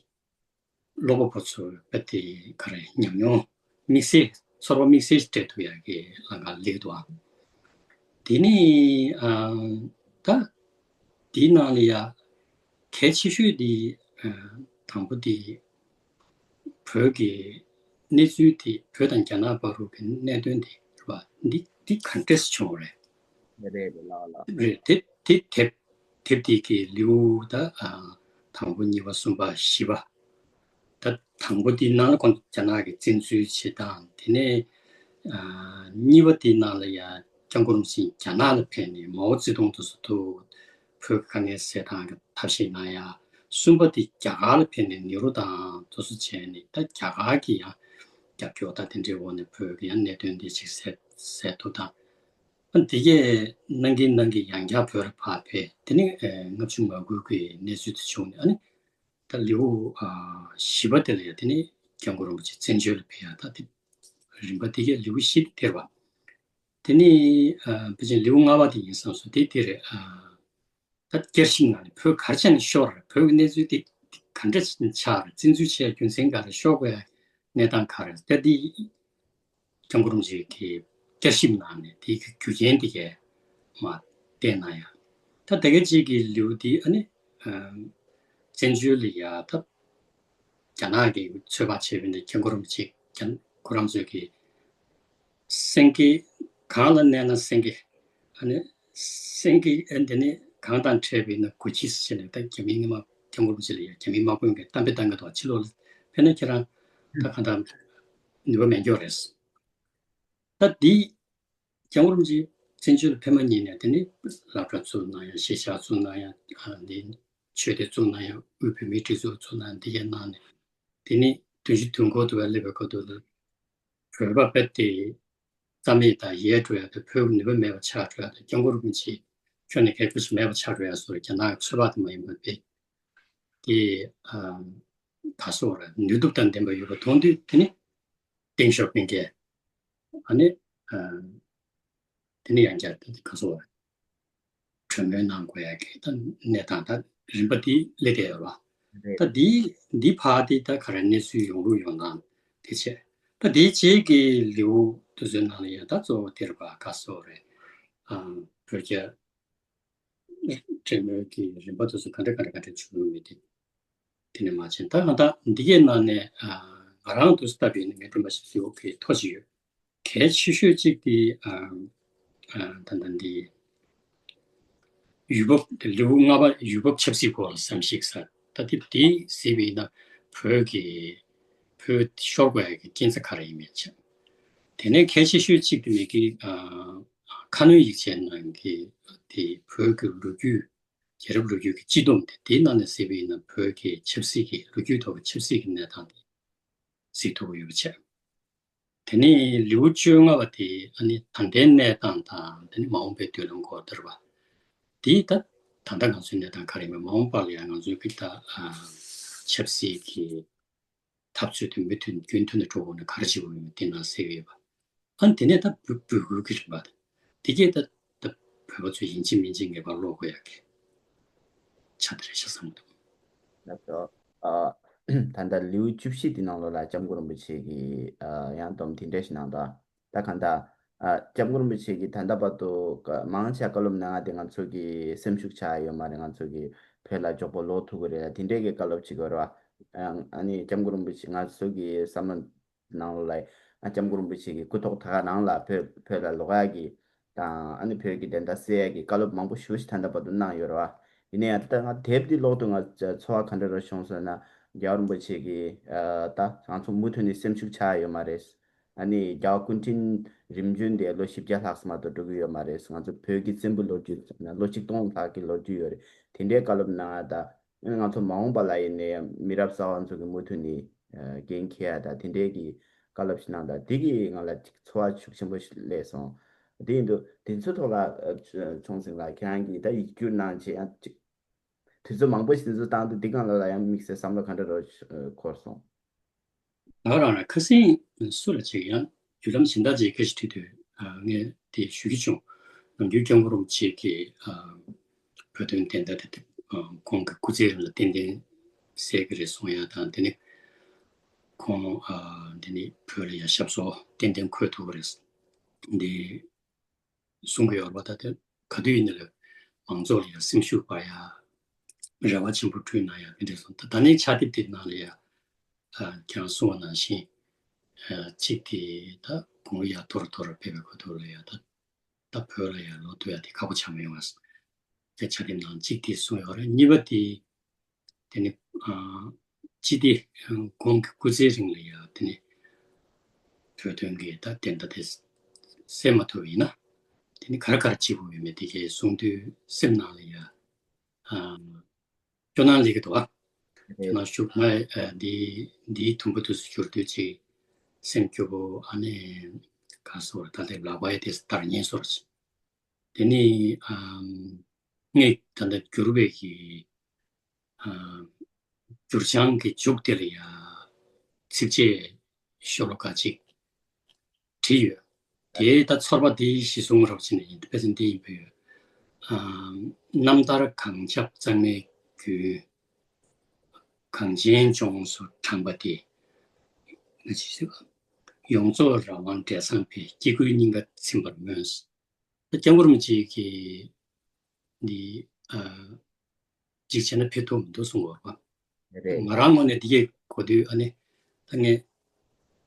ཀློག་པ་པོ་ཚོར་དཔེ་དེ་ག་རེ་ཉམས་མྱོང་དམིགས་བསལ། ཚོར་བ་དམིགས་བསལ་སྤྲད་ཐུབ་ཡག་གི་ལམ་ཁ་སླེབས་འདུག་ཨ། དེ་ནས་ཨ་ད་དེའི་ནང་ལ་ཡ་གལ་ཆེ་ཤོས་དེ་ཨ་དང་པོ་དེ་བོད་ཀྱི་གནས་ཚུལ་དེ། བོད་དང་རྒྱ་ནག་བར་དུ་གི་གནད་དོན་དེ་རེད་བ། འདི་འདི་ག་འདྲས་བྱུང་བ་རེད། རེད་རེད་ལགས་ལགས། རེད། དེ་དེ་དེབ་དེབ་དེ་གི་ལེའུ་ད་ཨ་དང་པོ་གཉིས་པ་གསུམ་པ་བཞི་པ། ད་དང་པོ་དེའི་ནང་ལ་ཁོང་རྒྱ་ནག་གི་བཙན་འཛུལ་བྱེད་སྟངས། དེ་ནས་ཨ་གཉིས་པ་དེའི་ནང་ལ་ཡ་སྐྱབས་མགོན་རིན་པོ་ཆེ་རྒྱ་ནག་ལ་ཕེབས་ནས་མའོ་ཙེ་ཏུང་དེ་ཚོ་ཐུག་བོད་ཀྱི་དཀའ་ངལ་སེལ་སྟངས་ཀྱི་ཐབས་ཤེས་གནང་ཡ། གསུམ་པ་དེ་རྒྱ་གར་ལ་ཕེབས་ནས་ནེ་རུ་དང་དེ་ཚོ་བྱས་ནས། ད་རྒྱ་གར་གྱི་ཡང་རྒྱབ་སྐྱོར་དང་དེ་འདྲའི་འོག་ནས་བོད་ཀྱི་ཡང་གནད་དོན་དེ་ཅིག་སེལ་སེལ་ཐུབ་སྟངས། ཨ་འདི་གས་གནང་གིན་གནང་གིན་ཡང་བསྐྱར་བོད་ལ་ཕར་ཕེབས། དེ་ནས་ཨ་ལྔ་བཅུ་ང་དགུ་གི་གནས་ཚུལ་དེ་བྱུང་ནས། ཨ་ནི་ད་ལེའུ་ཨ་བཞི་པ་དེ་ལ་ཡ་དེ་ནས་སྐྱབས་མགོན་རིན་པོ་ཆེ་བཙན་བྱོལ་ལ་ཕེབས་ཡ། ད་དེ་རིམ་པ་དེ་གས་ལེའུ་བཞི་དེ་དེ་རེད་བ། དེ་ནས་ཨ་ཕལ་ཆེར་ལེའུ་ལྔ་པ་དེ་ཡིན་བསམ་སོང་། དེ་དེ་རེད། ཨ་ད་བསྐྱར་ཞིབ་གནང་ནས་བོད་ག་རེ་བྱས་ནས་ཤོར་རེད། བོད་ཀྱི་གནས་ཚུལ་དེ་ག་འདྲ་ཆགས་རེད། བཙན་འཛུལ་བྱས་རྒྱུ་མཚན་ག་རེ། ཤོར་དགོས་ཡ་གནས་སྟངས་ག་རེ་རེད། ད་དེ་སྐྱབས་མགོན་རིན་པོ་ཆེ་གིས་བསྐྱར་ཞིབ་གནང་ནས་དེའི་གི་རྒྱུ་རྐྱེན་དེ་གས་མར་བསྟན་གནང་ཡ། ད་དེ་ག་ཅིག་གི་ལེའུ་དེ་ཨ་ནི་ཨ་བཙན་བྱོལ་ལ་ཡ་ད་རྒྱ་ནག་གིས་ཚོད་དཔག་བྱས་པ་ཡིན་ན། སྐྱབས་མགོན་རིན་པོ་ཆེ་ཀྱང་ཁོ་རང་ཚོས་ཀྱི་སེང་གེ་གངས་ལ་གནས་ན་སེང་གེ། ཨ་ནི་སེང་གེ་ཨ་འདི་ནི་གངས་དང་འཕྲད་པས་ན་དགུ་ཁྱི་ཟེར་ནས། ད་རྒྱ་མིའི་དམག་སྐྱབས་མགོན་རིན་པོ་ཆེ་ལ་ཡ་རྒྱ་མིའི་དམག་དཔོན་གྱིས་གཏམ་དཔེ་བཏང་གི་འདུག་ཕྱི་ལོགས་ལ་ཕེབས་ན་ཁྱེད་རང་ད་གང་ལྟར་ནུས་པ་མེད་མཁན་རེད། ད་འདི་སྐྱབས་མགོན་རིན་པོ་ཆེ་བཙན་བྱོལ་ལ་ཕེབས་མ་ཉིན་ནས་དེ་ནི་སློབ་གྲྭ་བཙུགས་གནང་ཡ། གཞིས་ཆགས་བཙུགས་གནང་ཡ། ཨ་འདི་ཆོས་སྡེ་བཙུགས་གནང་ཡ། དབུས་བོད་མིའི་སྒྲིག་འཛུགས་བཙུགས་གནང་ཡ། འདི་གས་གནང་ནས། དེ་ནི་བདུན་ཅུ་དོན་དགུ་དུ་བ་སླེབས་པའི་སྐབས་དུ་ལ་བོད་པ་དཔེ་དེ་རྩ་མེད་དང་ཡལ་འགྲོ་ཡ་དང་། བོད་ཀྱི་ནུས་པ་མེད་པ་ཆགས་འགྲོ་ཡ་དང་། སྐྱབས་མགོན་རིན་པོ་ཆེ་ཁྱོན་ནས་གལ་ཁུར་ཞིག་མེད་པ་ཆགས་འགྲོ་ཡ་སོགས་རྒྱ་ནག་གི་ཚོད་དཔག་དུ་མ་ཡིན་པ་དཔེ་དེ་ཨ་ག་སོགས་ར་ནུས་སྟོབས་དང་ལྡན་པ་ཡོད་པ་མཐོང་དུས། དེ་ནི་ཏེང་ཞའོ་ཕིང་གིས་ཨ་ནི་ཨ་དེ་ནི་ཡང་བསྐྱར་དེ་ག་སོགས་ར་གྲོས་མོལ་གནང་དགོས་ཡ་གི་ད་གནས་སྟངས་ད་རིམ་པ་དེ་སླེབས་བསྡད་ཡོད་ར། རེད། ད་འདི་འདི་ཕར་དེ་ད་ག་རེ་གནས་ཚུལ་ཡོང་ལུགས་ཡོང་སྟངས་དེ་བྱས། ད་དེའི་རྗེས་ཀྱི་ལེའུ་དེ་ཚོའི་ནང་ལ་ཡང་ད་གཙོ་བོ་དེ་རེད་པ། ག་སོགས་རེད། ཨ་བོད་རྒྱ་འབྲེལ་མོལ་གྱི་རིམ་པ་དེ་ཚོ་ག་འདྲ་ག་འདྲ་ག་འདྲ་བྱུང་ཡོད་མེད་དེ། དེ་ནས་མ་བྱན། ད་གང་ལྟར་འདི་གའི་ནང་ནས་ཨ་ང་རང་དུ་ལྟ་བུ་ཡིན་ན་ངས་དྲན་པ་ཞིག་ལེའུ་གི་ཐོ་ཅིག་ཡོད། གལ་ཆེ་ཤོས་གཅིག་དེ་ཨ་ཨ་ད་ལྟ་འདི་ཡུལ་བབ་དེ། ལེའུ་ལྔ་པ་ཡུལ་བབ་ཆབ་སྲིད་སྐོར་ལ་བསམ་གཞིག་ཟེར། ད་དེ་དེ་ཟེར་བས་ན་བོད་ཀྱི་བོད་ཤོར་དགོས་ཡ་གི་རྐྱེན་རྩ་ག་རེ་ཡིན་མིན་བྱས། དེ་ནས་གལ་ཆེ་ཤོས་གཅིག་དེ་མི་གི་ཨ་ཁ་སྣོན་ཡིག་ཆའི་ནང་གི་དེ་བོད་ཀྱི་ལོ་རྒྱུས། རྒྱལ་རབས་ལོ་རྒྱུས་ཀྱི་སྤྱི་སྡོམ་དེ། དེའི་ནང་ནས་གཟིགས་པ་ཡིན་ན་བོད་ཀྱི་ཆབ་སྲིད་ཀྱི་ལོ་རྒྱུས་ཐོག་གི་ཆབ་སྲིད་ཀྱི་གནས་སྟངས་དེ་གཟིགས་ཐུབ་ཀྱི་ཡོད་པ་བྱས། དེ་ནས་ལེའུ་བཅོ་ལྔ་པ་དེ་ཨ་ནི་ད་ལྟའི་གནས་སྟངས་དང་། དེ་ནས་མ་འོངས་པའི་སྡོད་ལམ་སྐོར་དེ་རེད་པ། དེ་ད་ད་ལྟ་ང་ཚོའི་གནས་སྟངས་ག་རེ་ཡིན་མིན། མ་འོངས་པ་ལ་ཡང་ང་ཚོའི་གི་ད་ཨ་ཆབ་སྲིད་ཀྱི་འཐབ་རྩོད་དེ་མུ་མཐུད་རྒྱུན་མཐུད་ནས་འགྲོ་དགོས་ན་ག་རེ་བྱེད་དགོས་ཡོད་མེད་དེ་ནང་གཟིགས་ཡོད་པ། ཨ་ནི་དེ་ནས་ད་འབོད་འབོད་སྐུལ་གྱི་རིམ་པ་དང་། དེ་གས་ད་ད་བོད་པ་ཚོས་ཡིན་གཅིག་མིན་གཅིག་ངེས་པར་ཀློག་དགོས་ཡག་གི་ཆ་དེ་རེད་ཤག་བསམ་གྱི་འདུག་ལགས་སོ། ཨ་ད་ལྟ་ལེའུ་བཅུ་བཞི་དེ་ནང་ལོགས་ལ་སྐྱབས་མགོན་རིན་པོ་ཆེ་གིས་ཨ་ཡང་སྡོམ་དེ་འདྲ་ཞིག་གནང་འདུག་ད་གང་ལྟར་ཨ་སྐྱབས་མགོན་རིན་པོ་ཆེ་གིས་ད་ལྟ་བར་དུ་ཀ་མང་ཆེ་བཀའ་སློབ་གནང་ཡ་དེ་ང་ཚོ་གི་སེམས་ཤུགས་ཆག་ཡ་ཡོད་མ་རེད། ང་ཚོ་གི་བོད་ལ་མགྱོགས་པོ་ལོག་ཐུབ་ཀྱི་རེད་ལ། དེ་འདྲའི་གི་བཀའ་སློབ་བྱེད་ཀྱི་ཡོད་རེད་བ། ཨ་ནི་སྐྱབས་མགོན་རིན་པོ་ཆེ་ང་ཚོ་གི་བསམ་བློ་ནང་ལ་ཨ་སྐྱབས་མགོན་རིན་པོ་ཆེ་གི་སྐུ་ཐོག་ད་ག་ནང་ལ་བོད་བོད་ལ་ལོག་ཡག་གི་དང་ཨ་ནི་བོད་ཀྱི་བདེན་མཐའ་གསལ་ཡག་གི་བཀའ་སློབ་མང་པོ་ཞེ་པོ་ཞིག་ད་ལྟ་བར་དུ་གནང་ཡོད་རེད་བ། ཡིན་ན་ཡང་ད་ལྟ་ང་དེབ་འདི་ཀློག་དུས་ང་ཚོར་བ་ག་འདྲ་རེ་བྱུང་ཟེར་ན་རྒྱལ་བ་རིན་པོ་ཆེ་གི་ད་ང་ཚོ་མུ་མཐུད་ནས་སེམས་ཤུགས་ཆག་ཡོད་མ་རེད། ཨ་ནི་རྒྱལ་བ་སྐུ་ཕྲེང་རིམ་བྱོན་དེ་ལོ་བཞི་བརྒྱ་ལྷག་ཙམ་མ་གཏོགས་འགྲོ་གི་ཡོད་མ་རེད། ང་ཚོ་བོད་ཀྱི་བཙན་པོའི་ལོ་རྒྱུས་ཟེར་ན་ལོ་ཆིག་སྟོང་ལྷག་གི་ལོ་རྒྱུས་ཡོད་རེད། དེ་འདྲའི་བཀའ་སློབ་གནང་ཡག་ད་ང་ཚོ་མ་འོངས་པ་ལ་ཡིན་ནའི་མི་རབས་གསར་བ་ཚོ་གི་མུ་མཐུད་ནས་འགན་འཁྱེར་ཡག་ད་དེ་འདྲའི་གི་བཀའ་སློབ་ཞིག་གནང་ད་དེ་གིས་ང་ལ་ཅིག་ཚོར་བ་ཤུགས་ཆེན་པོ་ཞིག་སླེབས་སོང་། དེ་ཡིན་དུས་དེ་ཚོའི་ཐོག་ལ་ཆུང་སེང་ལགས་ཁྱེད་རང་གིས་ད་ཡིག་སྒྱུར་གནང་བྱས་ཡང་ཅིག་དུས་ཚོད་མང་པོ་ཞིག་དེ་ཚོ་བཏང་དུས་འདི་སྒང་ལ་ལ་ཡང་དམིགས་བསལ་བསམ་བློ་ག་འདྲ་རོ་འཁོར་སོང་། ང་རང་ལ་ཁ་སང་སུ་ལ་ཅིག་ཡང་བརྒྱུད་ལམ་གཞན་དག་ཅིག་སྐད་ཆ་དྲིས་དུས་ངས་དེ་ཞུ་གི་བྱུང་། ནམ་རྒྱུན་སྐྱབས་མགོན་རིན་པོ་ཆེ་གིས་བོད་དོན་བདེན་མཐའ་དེ་ཁོང་གི་སྐུ་ཚེ་རིང་ལ་ཏན་ཏན་གསལ་གི་རེད་གསུང་ཡག་དང་དེ་ནི་ཁོང་དེ་ནི་བོད་ལ་ཡང་ཞབས་སོར་ཏན་ཏན་འཁོད་ཐུབ་ཀྱི་རེད། འདི་གསུང་གི་ཡོད་རེད་པ། ད་དེ་ག་དུས་ཡིན་ན་ལས་མང་ཚོགས་ལ་ཡང་སེམས་ཤུགས་སྤར་ཡག་རེ་བ་ཆེན་པོ་བསྐྲུན་གནང་ཡག་དེ་འདྲ་སོང་། ད་ད་ནི་ཕྱག་དེབ་དེ་ནང་ལ་ཡང་ཁྱེད་རང་གསུངས་པ་ནང་བཞིན་གཅིག་དེ་ད་དགུང་ལོ་ཡར་མཐོ་རུ་མཐོ་རུ་ཕེབས་པའི་ཁ་ཐུག་ལ་ཡང་ད་ད་བོད་ལ་ཡང་ལོག་ཐུབ་ཡག་དེ་ཁག་པོ་ཆགས་མི་ཡོང་བ་དེ་ཕྱག་དེབ་ནང་གཅིག་དེ་གསུངས་ཡོད་རེད། གཉིས་པ་དེ་དེ་ནི་སྤྱི་བདེ་ཁོང་གི་སྐུ་ཚེའི་རིང་ལ་ཡང་དེ་ནི་བོད་དོན་གྱི་ད་བདེན་མཐའ་དེ་གསལ་མ་ཐུབ་ཡིན་ན་དེ་ནི་ག་རེ་ག་རེ་བྱེད་དགོས་ཡོད་མེད་དེ་གའི་གསུང་དུས་སེམས་ནང་ལ་ཡང་སྐྱོ་སྣང་སླེབས་ཀྱི་འདུག་བ། སྐྱོ་སྣང་ཤུགས་ང་འདི་འདིའི་དུམ་བུ་དུས་སུ་གྱུར་དུས་ཅིག་སེམས་སྐྱོ་པོ་ཨ་ནི་ག་སོར་ད་ལྟའི་ལག་པའི་དེ་ལྟར་ཉན་སོར་ཅིག་དེ་ནི་ངས་ད་ལྟ་བསྒྱུར་བའི་གི་བསྒྱུར་བྱང་གི་མཇུག་དེ་ལ་ཡང་ཚིགས་བཅད་ཤོ་ལོ་ཀ་གཅིག་བྲིས་ཡོད། དེ་ད་ཚོར་བ་དེ་གཞི་བཟུང་རོགས་བྱས་ནས་ཡིན། དཔེ་མཚོན་དེ་ཡིན་པས་ཡོད། རྣམ་ཐར་གངས་འཁྱགས་གཙང་མའི་རྒྱུན། གངས་ཅན་ལྗོངས་སུ་དྲངས་པ་དེ། ཡོངས་རྫོགས་རང་དབང་འབྲས་བཟང་འཕེལ། སྐྱེ་དགུའི་སྙིང་ག་ཚིམ་པར་མོས། སྐྱབས་མགོན་རིན་པོ་ཆེ་གིས་འདི་ཨ་གཅིག་བྱས་ན་ཕེབས་ཐུབ་མི་འདུག་གསུང་བ་རེད། རེད། ང་རང་ངོས་ནས་འདི་གས་གོ་དུས་ཨ་ནི་ད་ངས་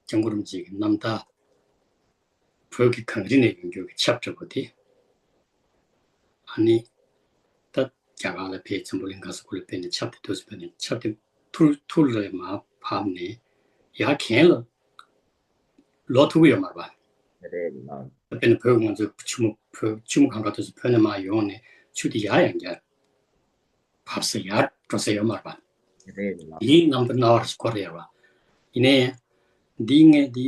སྐྱབས་མགོན་རིན་པོ་ཆེ་གི་རྣམ་ཐར་བོད་ཀྱི་གངས་རི་ནས་ཡོང་རྒྱུ་གི་ཆབ་འདྲ་པོ་དེ་ཨ་ནི་ད་རྒྱ་གར་ལ་ཕེབས། འཛམ་བུ་གླིང་ག་ས་ག་ལ་ཕེབས་ནས་ཆབ་དེ་དུས་སུ་ཕེབས་ནས་ཆབ་དེ་ཐུར་ཐུར་ལ་མར་བབས་ནས་ཡར་གྱེན་ལ་ལོག་ཐུབ་ཀྱི་ཡོད་མ་རེད་པ། རེད་ལགས། དཔེར་ན་བོད་ང་ཚོའི་ཆུ་མོ་བོད་ཆུ་མོ་གངས་དཀར་དུས་སུ་བོད་ནས་མར་ཡོང་ནས་ཆུ་དེ་ཡར་ཡང་བསྐྱར་བབས་ས་ཡར་འགྲོ་ས་ཡོད་མ་རེད་པ། རེད་ལགས། དེའི་རྣམ་པ་སྣང་བར་སྐོར་ཡོད་པ། ཡིན་ནའི་འདི་ངས་འདི་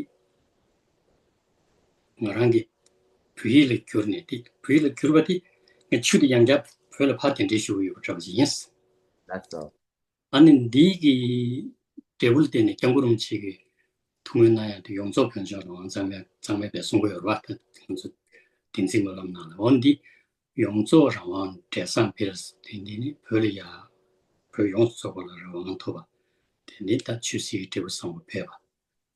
ང་རང་གི་བོད་ཡིག་ལ་བསྒྱུར་ནས་དེ་བོད་ཡིག་ལ་བསྒྱུར་བ་དེ་ངས་ཆུ་དེ་ཡང་བསྐྱར་བོད་ལ་ཕར་གདན་འདྲེན་ཞུ་གི་ཡོད་པ་འདྲ་བ་ཞིག་ཡིན། ལགས་སོ། ཨ་ནི་འདི་གི་འབྲས་བུ་ལ་བརྟེན་ནས་སྐྱབས་མགོན་རིན་པོ་ཆེ་གིས་ཐུགས་སྨོན་གནང་ཡག་དེ་ཡོངས་རྫོགས་བོད་ལྗོངས་རང་དབང་གཙང་མའི་གཙང་མའི་བའི་གསུང་གི་ཡོད་རེད་པ། ད་ང་ཚོ་བདེན་ཚིག་སྨོན་ལམ་ནང་ལ་འོ་འདི་ཡོངས་རྫོགས་རང་དབང་འབྲས་བཟང་འཕེལ། དེ་འདི་ནི་བོད་ལ་ཡ་བོད་ཡོངས་སུ་རྫོགས་པ་ལ་རང་དབང་ཐོབ་པ། དེ་ནི་ད་ཆོས་སྲིད་ཀྱི་འབྲས་བུ་བཟང་པོ་ཕེབས་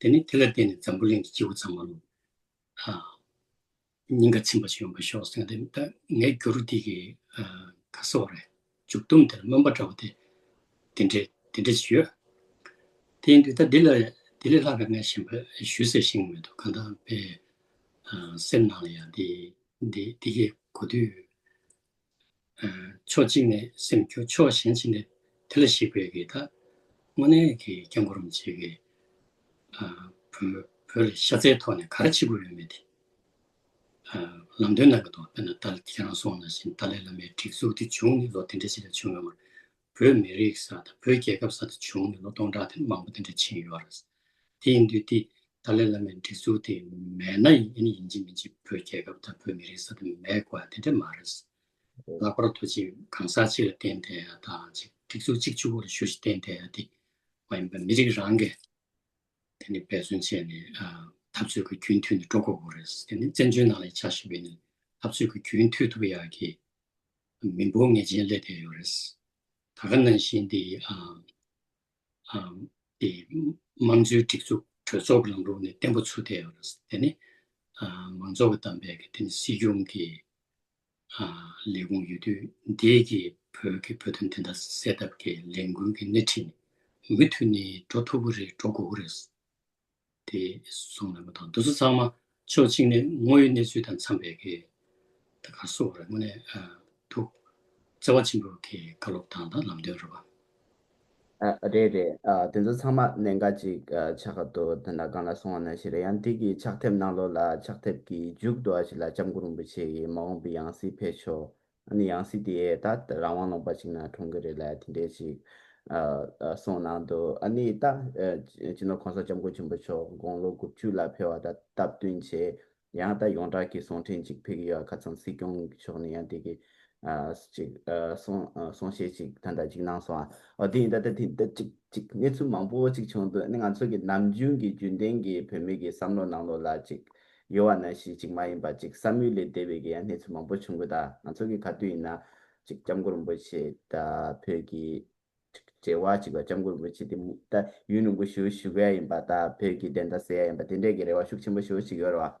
པ། དེ་ནི་དེ་ལ་བརྟེན་ནས་འཛམ་བུ་གླིང་གི་སྐྱེ་བོ་ཚང་མ་ལ་ཨ། སྙིང་ག་ཚིམ་པ་ཞིག་ཡོང་བ་ཤོག་ཟེར་ཏེ་ད་ངའི་བསྒྱུར་དེ་གི་ག་སོག་རེད། མཇུག་སྡོམ་དེར་སྨོན་པ་འདྲ་བོ་དེ་དེ་འདྲས་དེ་འདྲས་ཞིག་ཡོད། དེ་ཡིན་དུས་ད་འདི་ལ་འདི་ལས་ལྷག་པའི་ངས་གཞན་པ་ཞུ་ཟེར་ཤེས་ཀྱི་མི་འདུག་གང་ལྟར་དཔེ་སེམས་ནང་ལ་ཡང་འདི་འདི་འདི་གའི་གོ་དུས། ཕྱོགས་གཅིག་ནས་སེམས་སྐྱོ། ཕྱོགས་གཞན་གཅིག་ནས་དེ་ལ་གཞིགས་པའི་གི་ད་དངོས་གནས་ཀྱི་སྐྱབས་མགོན་རིན་པོ་ཆེ་གིས་བོད་བོད་ལ་ཤ་ཚའི་ཐོག་ནས་ག་རེ་བྱེད་དགོས་ཡོད་མེད་དེ་ལམ་སྟོན་གནང་གི་འདུག་དཔེར་ན་ད་ཁྱེད་རང་གསུངས་ནང་བཞིན་ཏཱ་ལའི་བླ་མའི་སྒྲིག་འཛུགས་དེ་བྱུང་ནས་ལོ་དེ་འདྲ་ཞིག་ལ་བྱུང་ཡོད་མ་རེད། བོད་མི་རིགས་ས་དང་བོད་རྒྱལ་ཁབ་ས་དེ་བྱུང་ནས་ལོ་སྟོང་ཕྲག་དེ་མང་པོ་དེ་འདྲ་ཕྱིན་ཡོད་རེད། དེ་ཡིན་དུས་དེ་ཏཱ་ལའི་བླ་མའི་སྒྲིག་འཛུགས་དེ་མེད་ན་ཡིན་ཡིན་གཅིག་མིན་གཅིག་བོད་རྒྱལ་ཁབ་དང་བོད་མི་རིགས་ས་དེ་མེད་དགོས་ཡ་དེ་འདྲ་མ་རེད། ལྷག་པར་དུ་ཅིག་གང་ཟག་གཅིག་ལ་བརྟེན་བསྡད་ཡ་དང་ཅིག་སྒྲིག་འཛུགས་གཅིག་གཅིག་པོ་ལ་ཞུ་ཞིག་བརྟེན་བསྡད་ཡ་དེ་མ་ཡིན་པ་མི་རིགས་རང་གིས་དེ་ནི་འབད་བརྩོན་བྱས་ནས་འཐབ་རྩོད་ཀྱི་རྒྱུན་མཐུད་ནས་འགྲོ་དགོས་ཀྱི་རེད། དེ་ནི་བཙན་བྱོལ་ནང་ལ་ཆ་བཞག་པ་ཡིན་ན་འཐབ་རྩོད་ཀྱི་རྒྱུན་མཐུད་ཐུབ་ཡ་གི་མི་འབོར་ངེས་ཅན་སླེབས་བསྡད་ཡོད་རེད། ད་ག་ནང་བཞིན་དེ་ཨ་ཨ་དེ་དམངས་གཙོའི་སྒྲིག་འཛུགས་གྲོས་ཚོགས་ཀྱི་ལམ་ལུགས་ནས་བརྟན་པོ་ཚུགས་བསྡད་ཡོད་རེད། དེ་ནི་ཨ་མང་ཚོགས་ཀྱིས་བདམས་པའི་གི་དེ་ནི་སྲིད་སྐྱོང་གི་ཨ་ལས་ཁུངས་ཡོད་དུས་འདི་གི་བོད་ཀྱི་བོད་དོན་བདེན་མཐའ་གསལ་ཐབས་ཀྱི་ལས་འགུལ་གྱི་སྣེ་ཁྲིད་ནས་ མུ་མཐུད་ནས་འགྲོ་ཐུབ་ཀྱི་རེད། འགྲོ་དགོས་ཀྱི་རེད། དེ་གསུངས་གནང་བ་དང་། འདི་ཚོ་ཚང་མ་ཕྱོགས་གཅིག་ནས་དངོས་ཡོད་གནས་ཚུལ་དང་འཚམས་པའི་གི་ད་ག་སོགས་རེད། དངོས་གནས་ཨ་ཐུགས་བརྩེ་བ་ཆེན་པོ་གི་བཀའ་སློབ་དང་ད་ལམ་སྟོན་རེད་པ། ཨ་རེད་རེད། ཨ་དེ་ཚོ་ཚང་མ་གནད་འགག་ཅིག་ཨ་ཆགས་ཀྱི་འདུག་དེ་འདྲ་གང་ལ་སོང་བ་ནང་བཞིན་རེད། ཡང་དེ་གི་ཕྱག་དེབ་ནང་ལོགས་ལ་ཕྱག་དེབ་ཀྱི་མཇུག་ཏུ་ཨ་ཞིག་ལ་སྐྱབས་མགོན་རིན་པོ་ཆེ་གི་མ་འོངས་པའི་ཡང་སྲིད་ཕེབས་ཕྱོགས། ཨ་ནི་ཡང་སྲིད་དེ་ད་རང་དབང་ལུང་པ་ཅིག་ནང་འཁྲུངས་ཀྱི་རེད་ལ་དེ་འདྲས་ཅིག་ཨ་ཨ་གསུངས་གནང་འདུག་ཨ་ནི་ད་ཨ་སྤྱི་ནོར་གོང་ས་སྐྱབས་མགོན་ཆེན་པོ་མཆོག་དགུང་ལོ་དགུ་བཅུ་ལ་ཕེབས་པ་དང་སྟབས་བསྟུན་བྱས། ཡང་ད་ཡོངས་གྲགས་ཀྱི་གསུང་འཕྲིན་ཅིག་ཕེབས་ཀྱི་ཡོད། ཁ་སང་སྲིད་སྐྱོང་མཆོག་ནས་ཡང་དེ་གི་ཨ་ཅིག་ཨ་གསུང་ཨ་གསུང་བཤད་ཅིག་ད་ལྟ་ཅིག་གནང་སོང་། ཨ་འོ་དེ་ཡིན་ད་ལྟ་དེ་ད་ཅིག་ཅིག་གནས་ཚུལ་མང་པོ་ཅིག་བྱུང་འདུག་ཨ་ནི་ང་ཚོ་གི་ནམ་རྒྱུན་གྱི་རྒྱུན་ལྡན་གྱི་བོད་མི་གི་བསམ་བློ་ནང་ལོགས་ལ་ཅིག་ཡོད་པ་ནང་བཞིན་ཅིག་མ་ཡིན་པ་ཅིག་བསམ་ཡུལ་ལས་འདས་པའི་གི་ཡང་གནས་ཚུལ་མང་པོ་བྱུང་གི། ད་ང་ཚོ་གི་ག་དུས་ཡིན་ན་ཅིག་སྐྱབས་མགོན་རིན་པོ་ཆེ་དང་བོད་ཀྱི་འབྲེལ་བ་ཅིག་ལ་སྐྱབས་མགོན་རིན་པོ་ཆེ་དེ་ད་ཡུན་རིང་པོ་ཞིག་བཞུགས་ཡ་ཡིན་པ་དང་བོད་ཀྱི་བདེན་མཐའ་གསལ་ཡ་ཡིན་པ་དེ་འདྲས་ཀྱི་རེ་བ་ཤུགས་ཆེན་པོ་ཞེ་པོ་ཅིག་ཡོད་རེད་བ།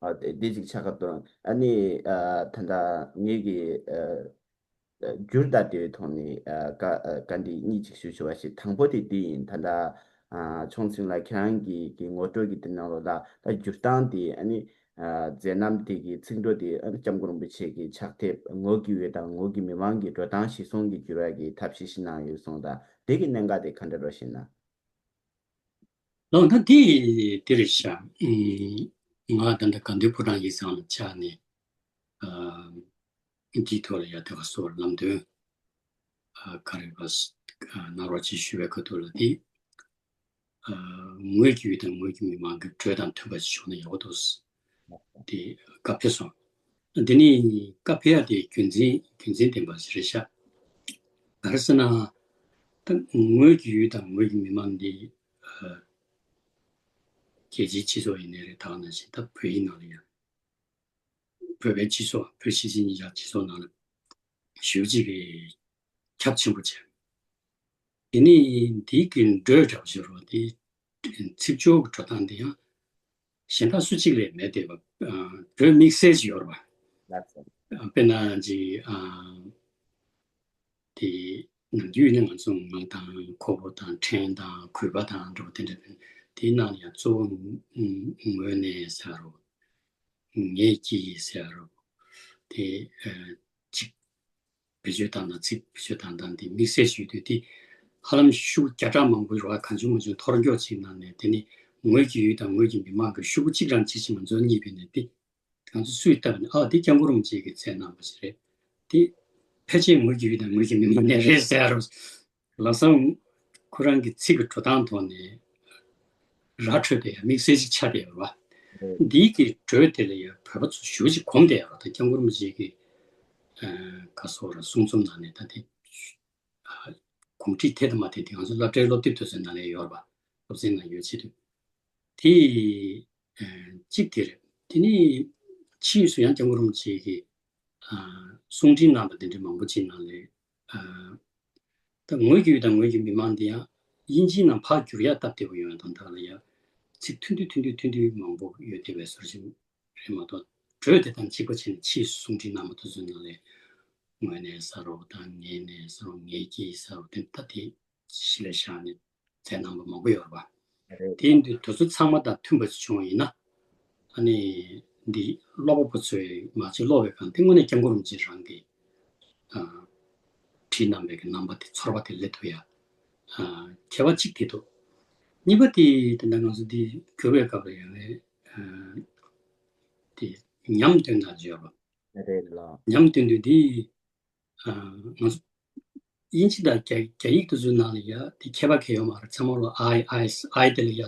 ཨ་དེ་དེ་ཅིག་ཆགས་ཀྱི་འདུག་ཨ་ནི་ཨ་ད་ལྟ་ངེད་ཀྱི་ཨ་འགྱུར་ལྡོག་དེའི་ཐོག་ནས་ཨ་བཀའ་ཨ་བཀའ་འདྲི་གཉིས་ཅིག་ཞུ་ཞུ་བ་ཞིག་དང་པོ་དེ་འདི་ཡིན། ད་ལྟ་ཨ་ཆུང་ཆུང་ལ་ཁྱེད་རང་གི་གི་ངོ་སྤྲོད་ཀྱི་དེ་ནང་ལོགས་ལ་ད་འགྱུར་སྟངས་དེ་ཨ་ནི་ཨ་མཛད་རྣམ་དེ་གི་ཚིག་འགྲོ་དེ་ཨ་ནི་སྐྱབས་མགོན་རིན་པོ་ཆེ་གི་ཕྱག་དེབ་ངོས་ཀྱི་འོས་དང་ངོས་ཀྱི་མི་མང་གི་འགྲོ་སྟངས་གཞིར་བཟུང་གི་འགྱུར་བ་གི་ཐབས་ཤེས་ཤིག་གནང་ཡོད་གསུངས། ད་དེ་གི་གནད་འགག་དེ་ག་འདྲ་རེད་ཤེ་ན། ལགས་ད་དེ་དེ་རེད་ཤག་ཨུམ། ང་ད་ལྟ་དགའ་ལྡན་ཕོ་བྲང་ཡིག་ཚང་ལ་བཅར་ནས་ཨ་འདིའི་ཐོག་ལ་ཡ་དེ་ག་སོགས་ལམ་སྟོན་ཨ་ག་རེ་བ་ཨ་གནང་རོགས་ཅེས་ཞུ་བའི་ཁ་ཐུག་ལ་དེ་ཨ་ངོས་ཀྱི་འོས་དང་ངོས་ཀྱི་མི་མང་གི་འགྲོས་དང་མཐུན་པ་ཞིག་བྱུང་ན་ཡག་པོ་འདུག་དེ་བཀའ་ཕེབས་སོང་། དེ་ནས་བཀའ་ཕེབས་ཡ་དེ་རྒྱུ་མཚན་རྒྱུ་མཚན་ལྡན་པ་ཞིག་རེད་ཤག་ག་རེ་ཟེར་ན། ད་ངོས་ཀྱི་འོས་དང་ངོས་ཀྱི་མི་མང་འདི་ཨ་རྒྱལ་སྤྱིའི་སྤྱི་ཚོགས་ཡིན་ནའི་རེད། ད་ག་ནང་བཞིན་ད་བོད་ཡིག་ནང་ལ་ཡང་བོད་པའི་སྤྱི་ཚོགས་བོད་གཞིས་བྱེས་གཉིས་ཆར་སྤྱི་ཚོགས་ནང་ལ་ཞེ་པོ་ཅིག་གི་ཁྱབ་ཆེན་པོ་བྱས། དེ་ནས་འདི་གི་འགྲོས་འདྲ་བོ་ཞིག་རེད་བ། དེ་ཚིག་སྦྱོར་གྱི་འགྲོ་སྟངས་དེ་ཡང་གཞན་དག་སུ་གཅིག་ལས་མེད་བསྡད་པ། ཨ་འགྲོས་དམིགས་བསལ་ཅིག་ཡོད་རེད་བ། ལགས་སོ། ཨ་དཔེར་ན་ཅིག་ཨ་དེ་ནམ་རྒྱུན་ནི་ང་ཚོ་ངག་དང་ཁོག་པ་དང་ཕྲན་དང་གུས་པ་དང་འདྲ་བོ་དེ་འདྲ་དེ་ནང་ལ་ཡང་གཙོ་བོ་ངོས་ནས་ཟེར་རོ། ངེད་ཀྱིས་ཟེར་རོ། དེ་ཨ་ཅིག་བེད་སྤྱོད་བཏང་དང་ཚིག་བེད་སྤྱོད་བཏང་སྟངས་དེ་དམིགས་བསལ་ཞུས་དུས་དེ་ཧ་ལམ་ཤུགས་བརྒྱ་ཕྲག་མང་པོ་རེད་བ། གང་བྱུང་མང་བྱུང་འཐོར་འཁྱོག་ཅིག་གནང་ནས་དེ་ནི་ངོས་ཀྱི་འོས་དང་ངོས་ཀྱི་མི་མང་གི་ཤུགས་གཅིག་རང་གཅིག་ཅིག་ང་ཚོ་གཉིས་པའི་ནས་དེ་ང་ཚོ་སུས་བཏབ་ནས་ཨ་དེ་སྐྱབས་མགོན་རིན་པོ་ཆེ་གིས་མཛད་གནང་བ་ཞིག་རེད། དེ་ཕལ་ཆེར་ངོས་ཀྱི་འོས་དང་ངོས་ཀྱི་མི་མང་ནས་རེད་ཟེར་རོ། ལམ་སང་ཁོ་རང་གི་ཚིག་གི་འགྲོ་སྟངས་ཐོག་ནས་ར་འཕྲོད་པའི་དམིགས་བསལ་ཅིག་ཆགས་བསྡད་ཡོད་རེད་བ། འདིའི་གི་འགྲོས་དེ་ལ་ཡང་བོད་པ་ཚོ་ཞེ་པོ་ཅིག་གོམས་བསྡད་ཡོད་རེད། ད་སྐྱབས་མགོན་རིན་པོ་ཆེ་གི་ཨ་ག་སོགས་ར་གསུང་རྩོམ་ནང་ནས་ད་དེ་ཨ་གོམས་འདྲིས་ཐད་དུ་མ་ཐད་དེ་ང་ཚོ་སློབ་གྲྭའི་སློབ་དེབ་དེ་ཚོའི་ནང་ལ་ཡོད་རེད་བ། སློབ་ཚན་ནང་ཡོད་བྱེད་དུས་དེ་ཨ་གཅིག་དེ་རེད། དེ་ནས་ཕྱིས་སུ་ཡང་སྐྱབས་མགོན་རིན་པོ་ཆེ་གི་ཨ་གསུང་འཕྲིན་གནང་བ་དེ་འདྲའི་མང་པོ་ཅིག་ནང་ལས་ཨ་ད་ངོས་ཀྱི་འོས་དང་ངོས་ཀྱི་མི་མང་འདི་ཡང་དབྱིན་ཇིའི་ནང་ཕར་བསྒྱུར་ཡག་སྟབས་བདེ་པོ་ཡོང་ཡག་དང་ཐོག་ལ་ཡང་ཚིག་ཐུང་ཐུང་ཐུང་ཐུང་ཐུང་ཐུང་མང་པོ་ཡོད་བསྡད་པའི་བཟོ་འདྲ་ཅིག་རེད་མ་གཏོགས། འགྲོས་དེ་དང་གཅིག་པ་བྱས་ནས་ཕྱིས་སུ་གསུང་འཕྲིན་གནང་བ་དེ་ཚོའི་ནང་ལས་ངོས་ནས་ཟེར་རོ་དང་ངས་ནས་ཟེར་རོ་ངེད་ཀྱིས་ཟེར་རོ་དེ་ད་དེ་གཞི་ལ་བཞག་ནས་མཛད་གནང་བ་མང་པོ་ཡོད་རེད་པ། རེད། དེ་ཡིན་དུས་དེ་ཚོ་ཚང་མ་དང་མཐུན་པ་ཞིག་བྱུང་བ་ཡིན་ན། ཨ་ནི་འདི་ཀློག་པ་པོ་ཚོས་མ་གཅིག་ཀློག་པའི་སྒང་དེ་དངོས་གནས་སྐྱབས་མགོན་རིན་པོ་ཆེ་རང་གིས་ཨ་བྲིས་གནང་བའི་གི་རྣམ་པ་དེ་ཚོར་བ་དེ་སླེབས་ཐུབ་ཡ་ཨ་ཁྱད་པར་གཅིག་དེ་འདུག་གཉིས་པ་དེ་དེ་འདྲ་ང་ཚོ་འདི་བསྒྱུར་བའི་སྐབས་ལ་ཡང་ཨ་དེ་ཉམས་སྟོན་དང་བརྗོད་པ། རེད་ལ། ཉམས་སྟོན་དུས་འདི་ཨ་ང་ཚོ་དབྱིན་ཇི་དང་རྒྱ་རྒྱ་ཡིག་དེ་ཚོའི་ནང་ལ་ཡ་དེ་ཁྱད་པར་གང་ཡང་ཡོད་མ་རེད། ཚང་མ་ལོ་I I I དེ་ལ་ཡ་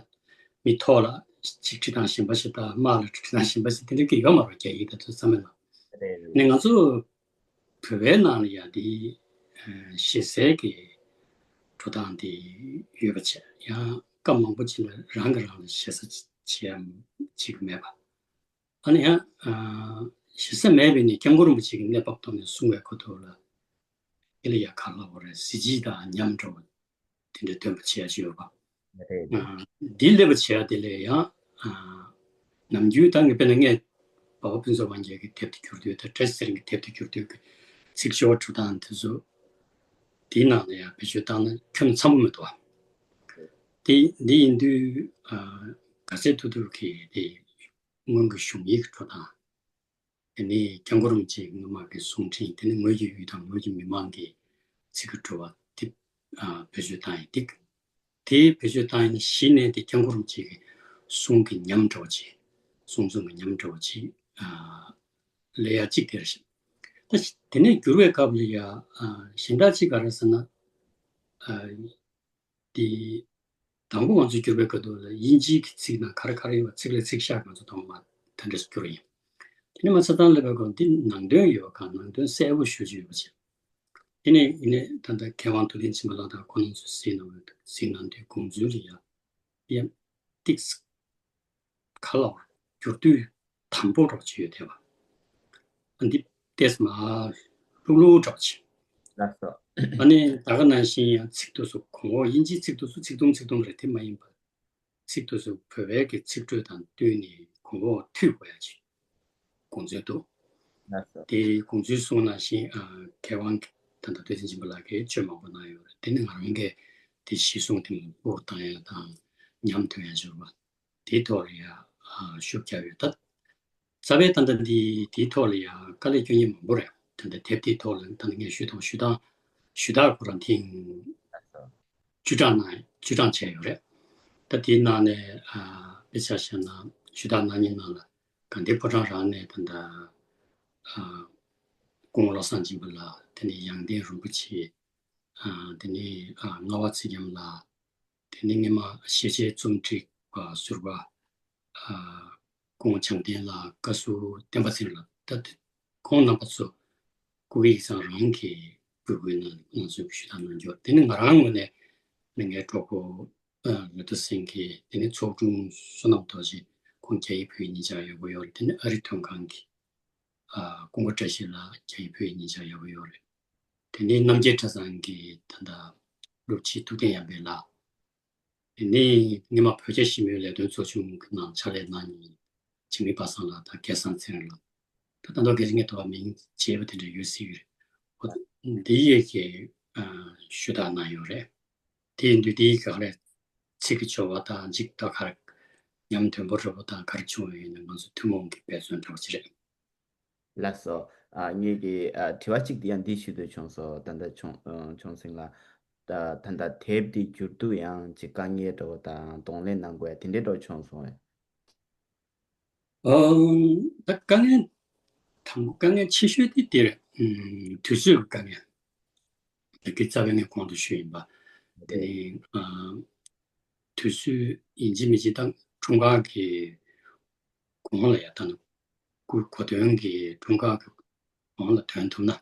མི་ཐོག་ལ་གཅིག་བྲིས་སྟངས་གཞན་པ་ཞིག་དང་དམག་ལ་བྲིས་སྟངས་གཞན་པ་ཞིག་དེ་འདྲ་གི་ཡོད་མ་རེད། རྒྱ་ཡིག་དེ་ཚོ་ཚང་མ་ལ། རེད་རེད། ནས་ང་ཚོ་བོད་པའི་ནང་ལ་ཡ་དེ་ཨ་ཞེ་སའི་གི་འགྲོ་སྟངས་དེ་ཡོད་པ་བྱས། ཡང་སྐབས་མང་པོ་ཅིག་ལ་རང་གིས་རང་ལ་ཞེ་ས་བྱེད་ཡ་བྱེད་ཀྱི་མེད་པ། ཨ་ནི་ཡང་ཨ་ཞེ་ས་མེད་པའི་ནི་སྐྱབས་མགོན་རིན་པོ་ཆེ་གི་གནས་བབ་ཐོག་ནས་གསུང་བའི་ཁ་ཐུག་ལ་དེ་ལ་ཡ་ག་ལབ་དགོས་རེད། གཟི་བརྗིད་དང་ཉམས་འགྲོ་བ་དེ་འདྲ་སྟོན་པ་བྱེད་ཡ་ཅིག་ཡོད་པ། རེད། ཨ་འདི་སླེབས་པ་བྱེད་ཡ་དེ་ལས་ཡང་ཨ་ནམ་རྒྱུན་ད་ངས་དཔེར་ན་ངས་འབའ་པ་ཕུན་ཚོགས་དབང་རྒྱལ་གྱི་དེབ་དེ་བསྒྱུར་དུས་དང་བཀྲ་ཤིས་ཚེ་རིང་གི་དེབ་དེ་བསྒྱུར་དུས་ཀྱི་ཚིག་སྦྱོར་འགྲོ་སྟངས་དེ་ཚོ་དེའི་ནང་ལ་ཡང་བེད་སྤྱོད་བཏང་ན་ཁྱོན་ནས་འཚམ་པོ་མི་འདུག་བ། དེ་འདི་ཡིན་དུས་ཨ་ག་ཚད་ཐུབ་ཐུབ་ཀྱིས་དེ་སྔོན་གྱི་གཞུང་ཡིག་འགྲོ་སྟངས། དེ་ནས་སྐྱབས་མགོན་རིན་པོ་ཆེའི་སྔོན་མ་གི་གསུང་འཕྲིན། དེ་ནས་ངོས་ཀྱི་ཡུལ་དང་ངོས་ཀྱི་མི་མང་གི་ཚིག་གི་བྲོ་བ་དེ་ཨ་བེད་སྤྱོད་བཏང་ཡིན་ཏིག་དེའི་བེད་སྤྱོད་བཏང་ཡིན་གཞི་ནས་དེ་སྐྱབས་མགོན་རིན་པོ་ཆེ་གི་གསུང་གི་ཉམས་འདྲ་བོ་ཅིག་གསུང་རྩོམ་གི་ཉམས་འདྲ་བོ་ཅིག་ཨ་ལས་ཡ་གཅིག་དེ་རེད་ཤག་ད་དེ་ནས་བསྒྱུར་བའི་སྐབས་ལ་ཡ་ཨ་གཞན་དག་ཅིག་ག་རེ་ཟེར་ན། ཨ་དེ་དང་པོ་ང་ཚོ་བསྒྱུར་བའི་སྐབས་དུ་ལ་དབྱིན་ཇིའི་གི་ཚིག་ནང་ག་རེ་ག་རེ་ཡོད་པ་ཚིག་ལ་ཚིག་ཤག་ང་ཚོ་དང་པོ་མ་དེ་འདྲས་བསྒྱུར་ཡིན། དེ་ནས་མ་ཚད་ཐང་ལ་བའི་སྐབས་འདི་ནང་དོན་ཡོད་ག་ནང་དོན་གསལ་པོ་ཞུ་རྒྱུ་ཡོད་པ་བྱས། དེ་ནས་ཡིན་ནས་ད་ལྟ་མཁས་དབང་ཐུབ་བསྟན་སྦྱིན་པ་ལགས་དང་ཁོང་རྣམ་ཚོས་གཟིགས་གནང་བའི་གཟིགས་གནང་དུས་དགོངས་ཚུལ་རེད་ཡ། ཡ། ཏིག་ཙམ་ག་ལ་བར་བསྒྱུར་དུས་དམ་པོ་འདྲ་བ་ཅིག་ཡོད་བསྡད་པ། ཨ་འདི་ཏེས་མ་ལྷུག་ལྷུག་འདྲ་བ་ཅིག་ལགས་སོ། ཨ་ནི་ད་ག་ནང་བཞིན་ཡང་ཚིག་དུ་སུ་གོང་འོག་དབྱིན་ཇིའི་ཚིག་དུ་སུ་ཚིག་དུམ་ཚིག་དུམ་རེ་དེ་མ་ཡིན་པ། ཚིག་དུ་སུ་བོད་པའི་གི་ཚིག་འགྲོས་དང་བསྟུན་ནས་གོང་འོག་མཐུད་དགོས་ཡ་ཅིག་དགོངས་ཚུལ་འདུག་ལགས་སོ། དེ་དགོངས་ཚུལ་གསུངས་ནང་བཞིན་ཨ་མཁས་དབང་ད་ལྟ་ཐུབ་བསྟན་སྦྱིན་པ་ལགས་ཀྱིས་ཆོས་མང་པོ་གནང་ཡོད་རེད། དེ་ནི་ང་རང་གིས་དེ་གཞི་བཟུང་དེ་མོ་སྤོར་བཏང་ཡ་དང་ཉམས་ཐོན་ཡ་འབྱོར་བ་དེའི་ཐོག་ལ་ཡ་ཨ་ཤུགས་རྒྱབ་ཡོད། ད་རྩ་བའི་ད་ལྟ་འདི་དེའི་ཐོག་ལ་ཡ་དཀའ་ལས་སྐྱོན་མཁན་མང་པོ་རེད། ད་ལྟ་དེབ་དེའི་ཐོག་ལ་ད་ལྟ་ངས་ཞུས་དང་ཞུ་དང་ཞུ་དག་ཁོ་རང་ཐེངས་བཅུ་གྲངས་ན་བཅུ་གྲངས་བྱས་ཡོད་རེད། ད་དེའི་ནང་ནས་ཨ་དཔེ་ཆ་བཞག་ན་ཞུ་དག་གནང་མཁན་ནང་ལ་དགའ་ལྡན་ཕོ་བྲང་རང་ནས་ད་ལྟ་ཨ་སྐུ་ངོ་བློ་བཟང་སྦྱིན་པ་ལགས། དེ་ནས་ཡང་སྟེང་རིན་པོ་ཆེ། ཨ་དེ་ནས་ཨ་རྔ་བ་ཚེ་རྒྱམ་ལགས། དེ་ནས་སྔོན་མ་ཤེས་བྱའི་རྩོམ་སྒྲིག་པ་ཟུར་པ་ཨ་སྐུ་ངོ་བྱང་ལྡན་ལགས། བཀའ་ཟུར་བསྟན་པ་ཚེ་རིང་ལགས། ད་དེ་ཁོང་རྣམ་པ་ཚོ་སྐུ་སྒེར་ཡིག་ཚང་རང་གི་འབོད་སྐུལ་གནང་ནས་ང་ཚོས་ཞུ་དག་གནང་རྒྱུ། དེ་ནི་ང་རང་ངོས་ནས་ལས་འགན་གྲོགས་པོ་ཨ་ལོ་ཐོ་སེང་གེ། དེ་ནི་ཚོགས་དྲུང་བསོད་ནམས་རྡོ་རྗེ། ཁོང་རྒྱ་ཡིག་བོད་ཡིག་གཉིས་ཆར་ཡག་པོ་ཡོད་རེད། དེ་ནི་ཨ་རི་དོན་ཁང་གི་ཨ་ཀུན་དགའ་བཀྲ་ཤིས་ལགས། རྒྱ་ཡིག་བོད་ཡིག་གཉིས་ཆར་ཡག་པོ་ཡོད་རེད། དེ་ནས་རྣམ་རྒྱལ་གྲྭ་ཚང་གི་ད་ལྟ་སློབ་སྤྱི་ཐུབ་བསྟན་ཡར་འཕེལ་ལགས། དེ་ནས་སྔོན་མ་བོད་རྒྱ་ཞི་མོལ་ལས་དོན་ཚོགས་ཆུང་གི་ནང་ཕྱག་ལས་གནང་མཁན་འཇིགས་མེད་པ་སངས་ལགས་དང་སྐལ་བཟང་ཚེ་རིང་ལགས། ད་ད་ལྟ་གལ་སྲིད་ངས་ཐོག་མིང་བརྗེད་པ་དེ་འདྲ་ཡོད་སྲིད་ཀྱི་རེད། འོ་འདི་ཡས་ཀྱི་ཨ་ཞུ་དག་གནང་ཡོད་རེད། དེ་ཡིན་དུས་དེའི་ག་རེ་ཚིག་གི་སྦྱོར་བ་དང་འཇིག་ད་ག་རེ་ཉམས་དོན་པོ་རེ་བོ་དང་ག་རེ་བྱུང་བ་ཡིན་ན་ང་ཚོ་ཐུན་མོང་གི་འབད་བརྩོན་འདྲ་བོ་ཅིག་རེད། ལགས་སོ། ཨ་ངེད་ཀྱི་ཨ་དྲི་བ་གཅིག་དེ་ཡང་འདི་ཞུ་འདོད་བྱུང་སོང་། ད་ལྟ་ཆུང་ཨ་ཆུང་སེང་ལགས། ད་ད་ལྟ་དེབ་འདི་བསྒྱུར་དུས་ཡང་ཅིག་དཀའ་ངལ་འདྲ་བོ་དང་གདོང་ལེན་གནང་དགོས་ཡ་དེ་འདྲའི་འདྲ་བོ་བྱུང་སོང་ངས། ཨང་། ད་དཀའ་ངལ་དང་པོ་དཀའ་ངལ་ཆེ་ཤོས་དེ་དེ་རེད། ཨུམ། དུས་ཚོད་ཀྱི་དཀའ་ངལ། ད་གི་རྩ་བའི་ངས་གོང་དུ་ཞུས་ཡིན་པ། དེ་ནི་ཨ་དུས་ཚོད་ཡིན་གཅིག་མིན་གཅིག་ད་འཁྲུངས་སྐར་གྱི་གོང་ལ་ཡ་ད་ནི་སྐུ་གོ་སྟོན་གྱི་འཁྲུངས་སྐར་གྱི་གོང་ལ་ཐོན་ཐུབ་ན་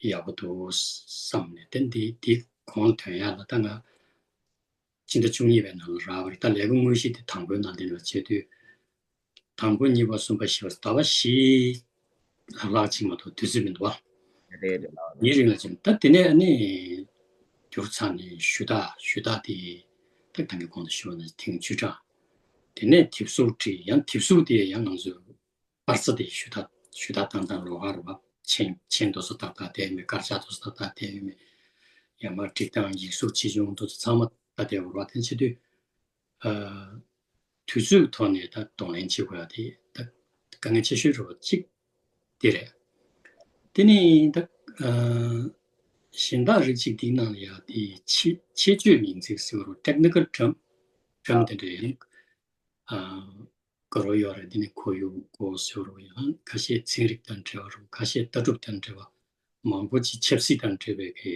ཡག་པོ་འདུག་བསམ་ནས། དེ་འདི་འདི་གོང་ལ་ཐོན་ཡག་ལ་ད་ང་སྤྱི་ཟླ་བཅུ་གཉིས་པའི་ནང་ལ་རག་པ་རེད། ད་ལས་ཀ་དངོས་གཞི་དེ་དང་པོའི་ནང་དེ་ནས་བྱེད་དུས། དང་པོ་གཉིས་པ་གསུམ་པ་བཞི་པ་ཟླ་བ་བཞི་ལྷག་ལྷག་ཅིག་མ་གཏོགས་དུས་ཚོད་མི་འདུག་བ། རེད་རེད་ལགས། ཡིན་རིང་ལ་ཅིག་ད་དེ་ནས་ཨ་ནི་བསྒྱུར་ཚར་ནས་ཞུ་དག་ཞུ་དག་དེ་ད་ད་གིན་གོང་དུ་ཞུས་པ་ནང་ཐེངས་བཅུ་གྲངས། དེ་ནས་དེབ་གཟུགས་བྲིས། ཡང་དེབ་གཟུགས་དེ་ཡང་ང་ཚོས་པར་རྩ་དེ་ཞུ་དག་ཞུ་དག་བཏང་སྟངས་ལོགས་ཀ་རེད་བ། མཆན་མཆན་དེ་ཚོ་ཏག་ཏག་བསྡད་མེད། དཀར་ཆག་དེ་ཚོ་ཏག་ཏག་བསྡད་ཡོད་མེད། ཡར་མར་བསྒྲིགས་སྟངས་ཡིག་གཟུགས་ཆེ་ཆུང་དེ་ཚོ་ཚང་མ་ཏག་བསྡད་ཡོད་རེད་བ། དེ་བྱེད་དུས། ཨ། དུས་ཚོད་ཐོག་ནས་ད་གདོང་ལེན་བྱེད་དགོས་ཡ་དེ་ད་དཀའ་ངལ་ཆེ་ཤོས་རེད་བ་གཅིག་དེ་རེད། དེ་ནས་ད་ཨ་གཞན་དག་རིགས་གཅིག་དེའི་ནང་ལ་ཡ་དེ་ཆེད་ཆེད་སྤྱོད་མིང་ཚིག་ཟེར་བ་རེད། technical term term དེ་འདྲ་ཡང་ཨ་དགོས་རོགས་ཡོད་རེད། དེ་ནས་ཁོར་ཡུག་སྐོར་ཟེར་བ་རེད། ཡང་ཁ་ཤས་ཚན་རིག་དང་འབྲེལ་བ་རེད། ཁ་ཤས་ལྟ་གྲུབ་དང་འབྲེལ་བ། མང་པོ་ཅིག་ཆབ་སྲིད་དང་འབྲེལ་བའི་གི་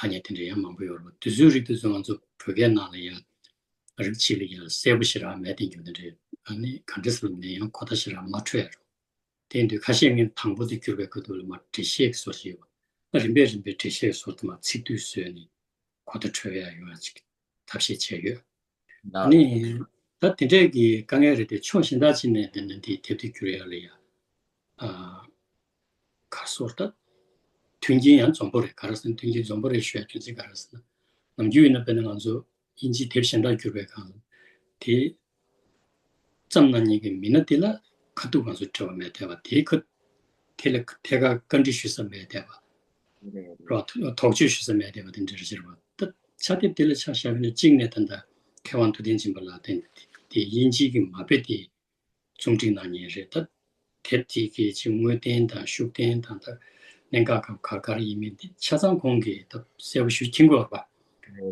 ཨ། ཐ་སྙད་དེ་འདྲ་ཡང་མང་པོ་ཡོད་རེད་པ། དེ་ཚོའི་རིགས་དེ་ཚོ་ང་ཚོ་བོད་སྐད་ནང་ལ་ཡང་རིགས་གཅིག་ལ་ཡང་གསལ་པོ་ཞེ་དྲག་མེད་དེ་འགྱུར་དེ་འདྲ། ཨ་ནི་ག་འདྲ་ཟེར་ན་ཡང་གོ་བརྡ་ཞེ་དྲག་མ་འཕྲོད་ཡ་རེད། དེ་ཡིན་དུས་ཁ་ཤས་ངས་དང་པོ་དེ་བསྒྱུར་བའི་སྐབས་དུས་ལ་མར་འགྲེལ་བཤད་ཀྱི་སོར་ཞིག་ཡོད་པ། ཨ་རིམ་པས་རིམ་པས་འགྲེལ་བཤད་ཀྱི་སོར་དེ་མར་ཚིག་བསྡུས་བཟོས་ནས་གོ་བརྡ་འཕྲོད་ཡ་ཡོང་ཡ་ཅིག་ཐབས་ཤེས་བྱས་ཡོད། ཨ་ནི་ད་དེ་འདྲས་ཀྱི་དཀའ་ངལ་རེད་དེ། ཕྱོགས་གཞན་དག་ཅིག་ནས་བསྡད་ན་འདི་དེབ་དེ་བསྒྱུར་ཡ་ལ་ཡ། ཨ། ག་སོར་ད། མཐུན་རྐྱེན་ཡང་འཛོམས་པོ་རེད། ག་རེ་ཟེར་ན་མཐུན་རྐྱེན་འཛོམས་པོ་རེད་ཞུ་ཡ་རྒྱུ་མཚན་ག་རེ་ཟེར་ན། ནམ་རྒྱུན་ཡིན་ན་དཔེར་ན་ང་ཚོ་དབྱིན་ཇིའི་དེབ་གཞན་དག་བསྒྱུར་བའི་སྒང་ལ་དེ་བརྩམས་གནང་མཁན་གྱི་མི་སྣ་དེ་ལ་ཁ་ཐུག་ང་ཚོ་འབྲེལ་བ་མེད་བསྡད་པ། དེའི་ཁ་དེ་ལ་ཐད་ཀར་བཀའ་འདྲི་ཞུ་ས་མེད་བསྡད་པ། རོ་དོགས་གཅོད་ཞུ་ས་མེད་བསྡད་པ་དེ་འདྲ་རེད་ཟེར་བ། ད་ ཕྱག་དེབ་དེ་ལ་ཆ་བཞག་པ་ཡིན་ན་གཅིག་ནས་ད་ལྟ་མཁས་དབང་ཐུབ་བསྟན་སྦྱིན་པ་ལགས་དེ་དེ་དབྱིན་ཇིའི་གི་མ་དཔེ་དེ་རྩོམ་སྒྲིག་གནང་མཁན་རེད། ད་དེབ་དེ་གི་ཅིག་དངོས་བསྟན་དང་ཤུགས་བསྟན་དང་ད་གནད་འགག་ག་ག་ག་རེ་ཡིན་མིན་དེ་ཆ་ཚང་ཁོང་གིས་ད་གསལ་པོ་ཞུ་མཁྱེན་གྱི་ཡོད་པ།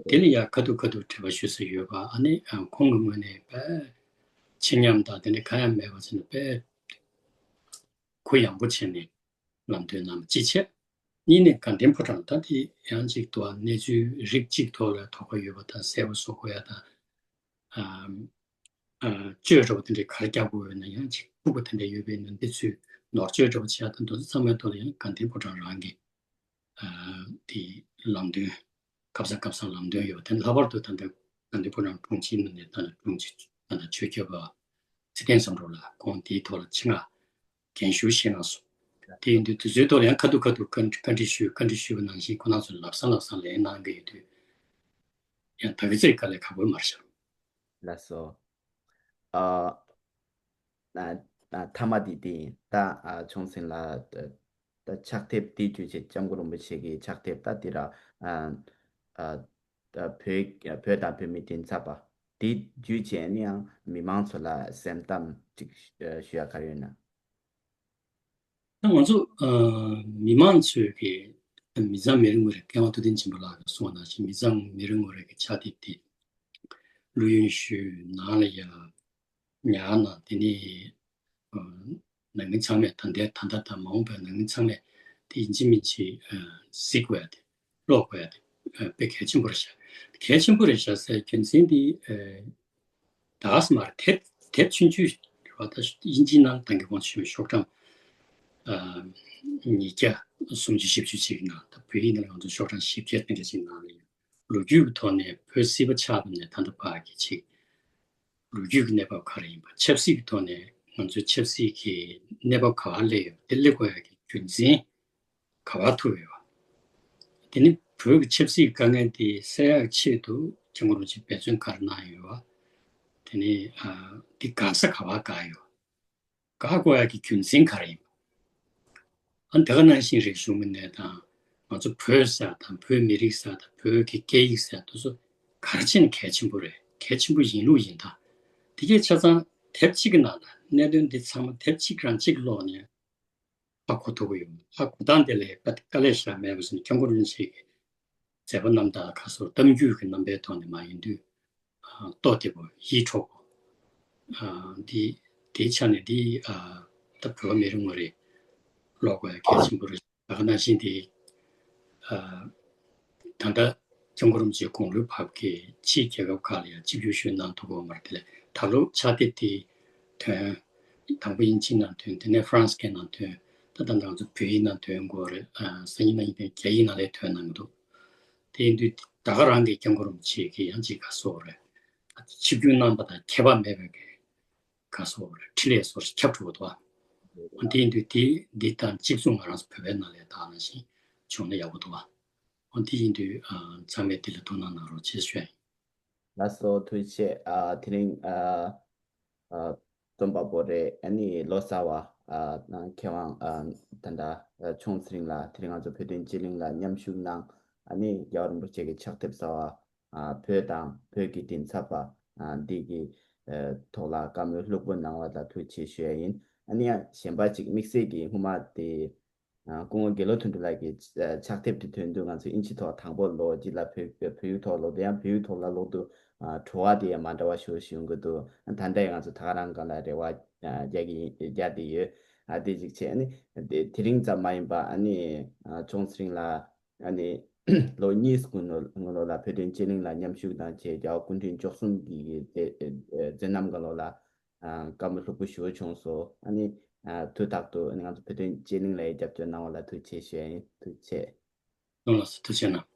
དེ་ལ་ཡ་ཁ་ཐུག་ཁ་ཐུག་འབྲེལ་བ་ཞུ་ས་ཡོད་པ། ཨ་ནི་ཨ་ཁོང་གི་ངོས་ནས་དཔེ་ཆེ་ཉམས་དང་དེ་འདྲ་གང་ཡང་མེད་པ་བྱས་ནས་དཔེ་གུ་ཡངས་པོ་བྱས་ནས་ལམ་སྟོན་གནང་བ་གཅིག་བྱས། གཉིས་ནས་དགའ་ལྡན་ཕོ་བྲང་ད་དེ་ཡང་གཅིག་ཏུ་གནས་ཚུལ་རིགས་གཅིག་ཐོག་ལ་དོགས་པ་ཡོད་པ་དང་གསལ་པོ་བཟོ་དགོས་ཡ་དང་། ཨ་ཨ་བཅོས་འདྲ་བོ་དེ་འདྲའི་ག་རེ་རྒྱག་དགོས་ཡོད་ན་ཡང་གཅིག་ལྐུགས་པ་དེ་འདྲ་ཡོད་པའི་ནང་དེ་ཚོས་ནོར་བཅོས་འདྲ་བོ་བྱེད་ཡ་དང་དེ་ཚོ་ཚང་མའི་ཐོག་ལ་ཡང་དགའ་ལྡན་ཕོ་བྲང་རང་གི་ཨ་དེ་ལམ་སྟོན། སྐབས་སུ་སྐབས་སུ་ལམ་སྟོན་ཡོད་པ་དེ་ལྷག་པར་དུ་ད་ལྟ་དགའ་ལྡན་ཕོ་བྲང་དྲུང་ཆེ་ནང་ནས་ད་ལྟ་དྲུང་ཆེ་ད་ལྟ་ཆོས་སྐྱོབ་པ་ཚེ་བརྟན་བསམ་གྲུབ་ལགས་ཁོང་དེའི་ཐོག་ལ་ཆེད་མངགས་རྒན་ཞུ་བཞེས་གནང་སོང་། དེ་ཡིན་དུས་དེ་ཚོའི་ཐོག་ལ་ཡང་ཁ་ཐུག་ཁ་ཐུག་བཀའ་བཀའ་འདྲི་ཞུས་བཀའ་འདྲི་ཞུས་པ་ནང་བཞིན་ཁོང་རྣམ་ཚོས་ལབ་ས་ལབ་ས་ལན་གནང་གི་ཡོད་དུས་ཡང་ད་གི་ཚེ་དཀའ་ལས་ཁག་པོ་མ་རེད་ཤག་ལགས་སོ། ཨ། ཨ། ཨ། མཐའ་མ་དེ་དེ་ཡིན། ད་ཨ་ཆུང་སྲིང་ལགས་ད་ཕྱག་དེབ་དེ་བརྒྱུད་བྱས་སྐྱབས་མགོན་རིན་པོ་ཆེ་གི་ཕྱག་དེབ་ད་དེ་ར་ཨ་ཨ་ད་བོད་བོད་དང་བོད་མིའི་མགྲིན་ཚབ་པ་དེ་བརྒྱུད་བྱས་ནི་ཡང་མི་མང་ཚོ་ལ་སེམས་གཏམ་ཅིག་ཞུ་ཡ་ག་རེ་ཡོད་ན། ད་ང་ཚོ་ཨ་མི་མང་ཚོས་ཀྱི་མི་ཚང་མི་རེ་ངོ་རེ་མཁས་དབང་ཐུབ་བསྟན་སྦྱིན་པ་ལགས་ཀྱིས་གསུངས་པ་ནང་བཞིན་མི་ཚང་མི་རེ་ངོ་རེ་གི་ཕྱག་དེབ་དེ་ལུས་ཡོན་ཞུས་ནང་ལ་ཡ་ཉར་ན་དེ་ནས་ཨ་ནང་མི་ཚང་མས་ད་ལྟའི་ད་ལྟ་དང་མ་འོངས་པའི་ནང་མི་ཚང་མས་དེ་ཡིན་གཅིག་མིན་གཅིག་ཨ་གཟིགས་དགོས་ཡ་དེ་ཀློག་དགོས་ཡ་དེ་ཨ་དཔེ་གལ་ཆེན་པོ་རེད་ཤག་གལ་ཆེན་པོ་རེད་ཤག་ཟེར་རྒྱུ་མཚན་དེ་ཨ་ད་ག་ས་མར་དེབ་དེབ་ཆུང་ཆུང་རེད་བ། ད་དབྱིན་ཇིའི་ནང་ད་གིན་གོང་དུ་ཞུས་པའི་ཤོག་གྲངས་ཨ་ཉིས་བརྒྱ་སུམ་ཅུ་བཞི་བཅུ་ཅིག་གི་ནང་ད་བོད་ཡིག་ནང་ལ་ང་ཚོ་ཤོག་གྲངས་བཞི་བརྒྱ་དེ་འདྲ་ཅིག་ནང་ལ་ཡོད། ལོ་རྒྱུས་ཀྱི་ཐོག་ནས་བོད་སྲིད་པ་ཆགས་པ་ནས་ད་ལྟ་བར་གྱི་ཅིག་ལོ་རྒྱུས་ཀྱི་གནས་བབ་ག་རེ་ཡིན་པ། ཆབ་སྲིད་ཀྱི་ཐོག་ནས་ང་ཚོའི་ཆབ་སྲིད་ཀྱི་གནས་བབ་ག་པར་སླེབས་ཡོད་པ་དེ་སླེབས་དགོས་ཡ་གི་རྒྱུ་མཚན་ག་པར་ཐུག་ཡོད་པ། དེ་ནི་བོད་ཀྱི་ཆབ་སྲིད་དཀའ་ངལ་དེ་སེལ་ཡག་ཆེད་དུ་སྐྱབས་མགོན་རིན་པོ་ཆེས་འབད་བརྩོན་ག་རེ་གནང་ཡོད་པ། དེ་ནི་ཨ་འདི་དགའ་ས་ག་པར་དགའ་ཡོད། དགའ་དགོས་ཡག་གི་རྒྱུ་མཚན་ག་རེ་ཡིན་པ། ཨ་ནི་དེ་ག་ནང་བཞིན་རིག་གཞུང་མི་སྣ་དང་ང་ཚོ་བོད་ཟེར་དང་བོད་མི་རིགས་ཟེར་དང་བོད་ཀྱི་སྐད་ཡིག་ཟེར་དེ་ཚོ་ག་རེ་བྱས་ནས་གལ་ཆེན་པོ་རེད། གལ་ཆེན་པོ་ཡིན་ལུགས་ཡིན་ད། དེ་གས་ཆ་ཚང་དེབ་གཅིག་གི་ནང་ལ་གནད་དོན་འདི་ཚང་མ་དེབ་གཅིག་རང་གཅིག་ཀློག་ནས་ཧ་གོ་ཐུབ་ཀྱི་ཡོད། ཧ་གོ་སྟངས་དེ་ལ་དཀའ་དཀའ་ལས་ཞེ་དྲག་མེད་པ་བཟོས་ནས་སྐྱབས་མགོན་རིན་པོ་ཆེ་གི་མཛད་པ་རྣམ་དག་ཁ་སོར་གཏམ་རྒྱུད་ཀྱི་རྣམ་པའི་ཐོག་ནས་མ་ཡིན་དུས་ཨ་ལྟོ་བདེ་པོ་ཡིད་འཕྲོག་པོ་ཨ་འདི་དེའི་ཆ་ནས་འདི་ཨ་ད་བོད་པ་མི་རེ་ངོ་རེ་ཀློག་དགོས་ཡ་གལ་ཆེན་པོ་རེད། ད་ག་ནང་བཞིན་དེ་ཨ་ད་ལྟ་སྐྱབས་མགོན་རིན་པོ་ཆེ་དགུང་ལོའི་བབ་ཀྱིས་ཕྱིའི་རྒྱལ་ཁབ་ཁག་ལ་ཡང་ཆིབས་བསྒྱུར་ཞུས་གནང་ཐུབ་ཀྱི་ཡོད་མ་རེད། དེ་ལས་ད་ལོ་ཕྱག་དེབ་དེ་ཐོན། དང་པོ་དབྱིན་ཇིའི་ནང་ཐོན། དེ་ནས་ཧྥ་རན་སིའི་ནང་ཐོན། ད་ད་ལྟ་ང་ཚོ་བོད་ཡིག་ནང་ཐོན་དགོས་རེད། ཨ་སང་ཉིན་ནང་ཡིན་པའི་རྒྱ་ཡིག་ནང་ལས་ཐོན་གནང་གི་འདུག་དེ་ཡིན་དུས་ད་ག་རང་གི་སྐྱབས་མགོན་རིན་པོ་ཆེ་གི་ཡང་ཅིག་ག་སོགས་རེད། ཆིབས་བསྒྱུར་གནང་པ་དང་ཁྱད་པར་མེད་པའི་གི་ག་སོགས་རེད། འཕྲིན་ལས་སོགས་ཁྱབ་འགྲོ་གི་འདུག་ཨ། འོ་དེ་ཡིན་དུས་དེ་འདི་དང་གཅིག་མཚུངས་ང་རང་ཚོ་བོད་པའི་ནང་ལས་ད་ནང་བཞིན་བྱུང་ན་ཡག་པོ་འདུག་ཨ། འོ་དེ་ཡིན་དུས་ཨ་ཚང་མས་དེ་ལ་ཐུགས་སྣང་གནང་རོགས་བྱེད་ཞུ་ཡ་ཡིན། ལགས་སོ། ཐུགས་རྗེ་ཆེ། ཨ་དེ་རིང་ཨ་ཨ་རྩོམ་པ་པོ་རེད། ཨ་ནི་ལོ་གསར་བ་ཨ་ནང་མཁས་དབང་ཨ་ད་ལྟ་ཨ་ཆུང་ཚེ་རིང་ལགས་དེ་རིང་ང་ཚོ་བོད་དོན་སྤྱི་གླིང་ལ་མཉམ་ཞུགས་གནང་། ཨ་ནི་རྒྱལ་བ་རིན་པོ་ཆེ་གི་ཕྱག་དེབ་གསར་བ་ཨ་བོད་དང་བོད་ཀྱི་མགྲིན་ཚབ་པ་ཨ་འདི་གི་ཨ་ཐོག་ལ་བཀའ་མོལ་ལྷུག་པོ་གནང་བ་ལ་ཐུགས་རྗེ་ཆེ་ཞུ་ཡ་ཡིན། ཨ་ནི་ཡང་གཞན་པ་ཅིག་དམིགས་བསལ་གྱི་སྔོན་མ་དེ། ཨ་སྐུ་ངོ་དགེ་ལོ་དོན་གྲུབ་ལགས་ཀྱི་ཨ་ཕྱག་དེབ་དེ་ཐོན་དུས་ང་ཚོ་དབྱིན་ཇི་ཐོག་དང་པོ་ལོ་གཅིག་ལ་བོད་བོད་ཡིག་ཐོག་ཀློག་དུས་ཡང་བོད་ཡིག་ཐོག་ལ་ཀློག་དུས་ཨ་བྲོ་བ་དེ་ཡང་མ་འདྲ་བ་ཞེ་པོ་ཞིག་ཡོང་གི་འདུག་ཨ་ད་ལྟ་ཡང་ང་ཚོ་ད་ག་རང་སྒང་ལ་རེ་བ་ཨ་རྒྱག་གི་ཡིན། རྒྱག་བསྡད་ཡོད། ཨ་དེ་གཅིག་བྱས། ཨ་ནི་དེ་དེ་རིང་ཙམ་མ་ཡིན་པ་ཨ་ནི་ཨ་ཆུང་ཚེ་རིང་ལགས་ཨ་ནི་ལོ་གཉིས་སྔོན་ལ་སྔོན་ལ་བོད་དོན་སྤྱི་གླིང་ལ་མཉམ་ཞུགས་དང་བཅས་རྒྱལ་བ་སྐུ་ཕྲེང་བཅུ་གསུམ་གྱི་གི་དེ་ཨ་མཛད་རྣམ་སྒང་ལ། ཨ་བཀའ་མོལ་ལྷུག་པོ་ཞེ་པོ་བྱུང་སོང་། ཨ་ནི་ཨ་དུས་རྟག་ཏུ་ཨ་ནི་ང་ཚོ་བོད་དོན་སྤྱི་གླིང་ལ་རྒྱབ་སྐྱོར་གནང་བ་ལ་ཐུགས་རྗེ་ཆེ་ཞུ་ཡ་ཡིན། ཐུགས་རྗེ་ཆེ། ལགས་སོ། ཐུགས་རྗེ་གནང་།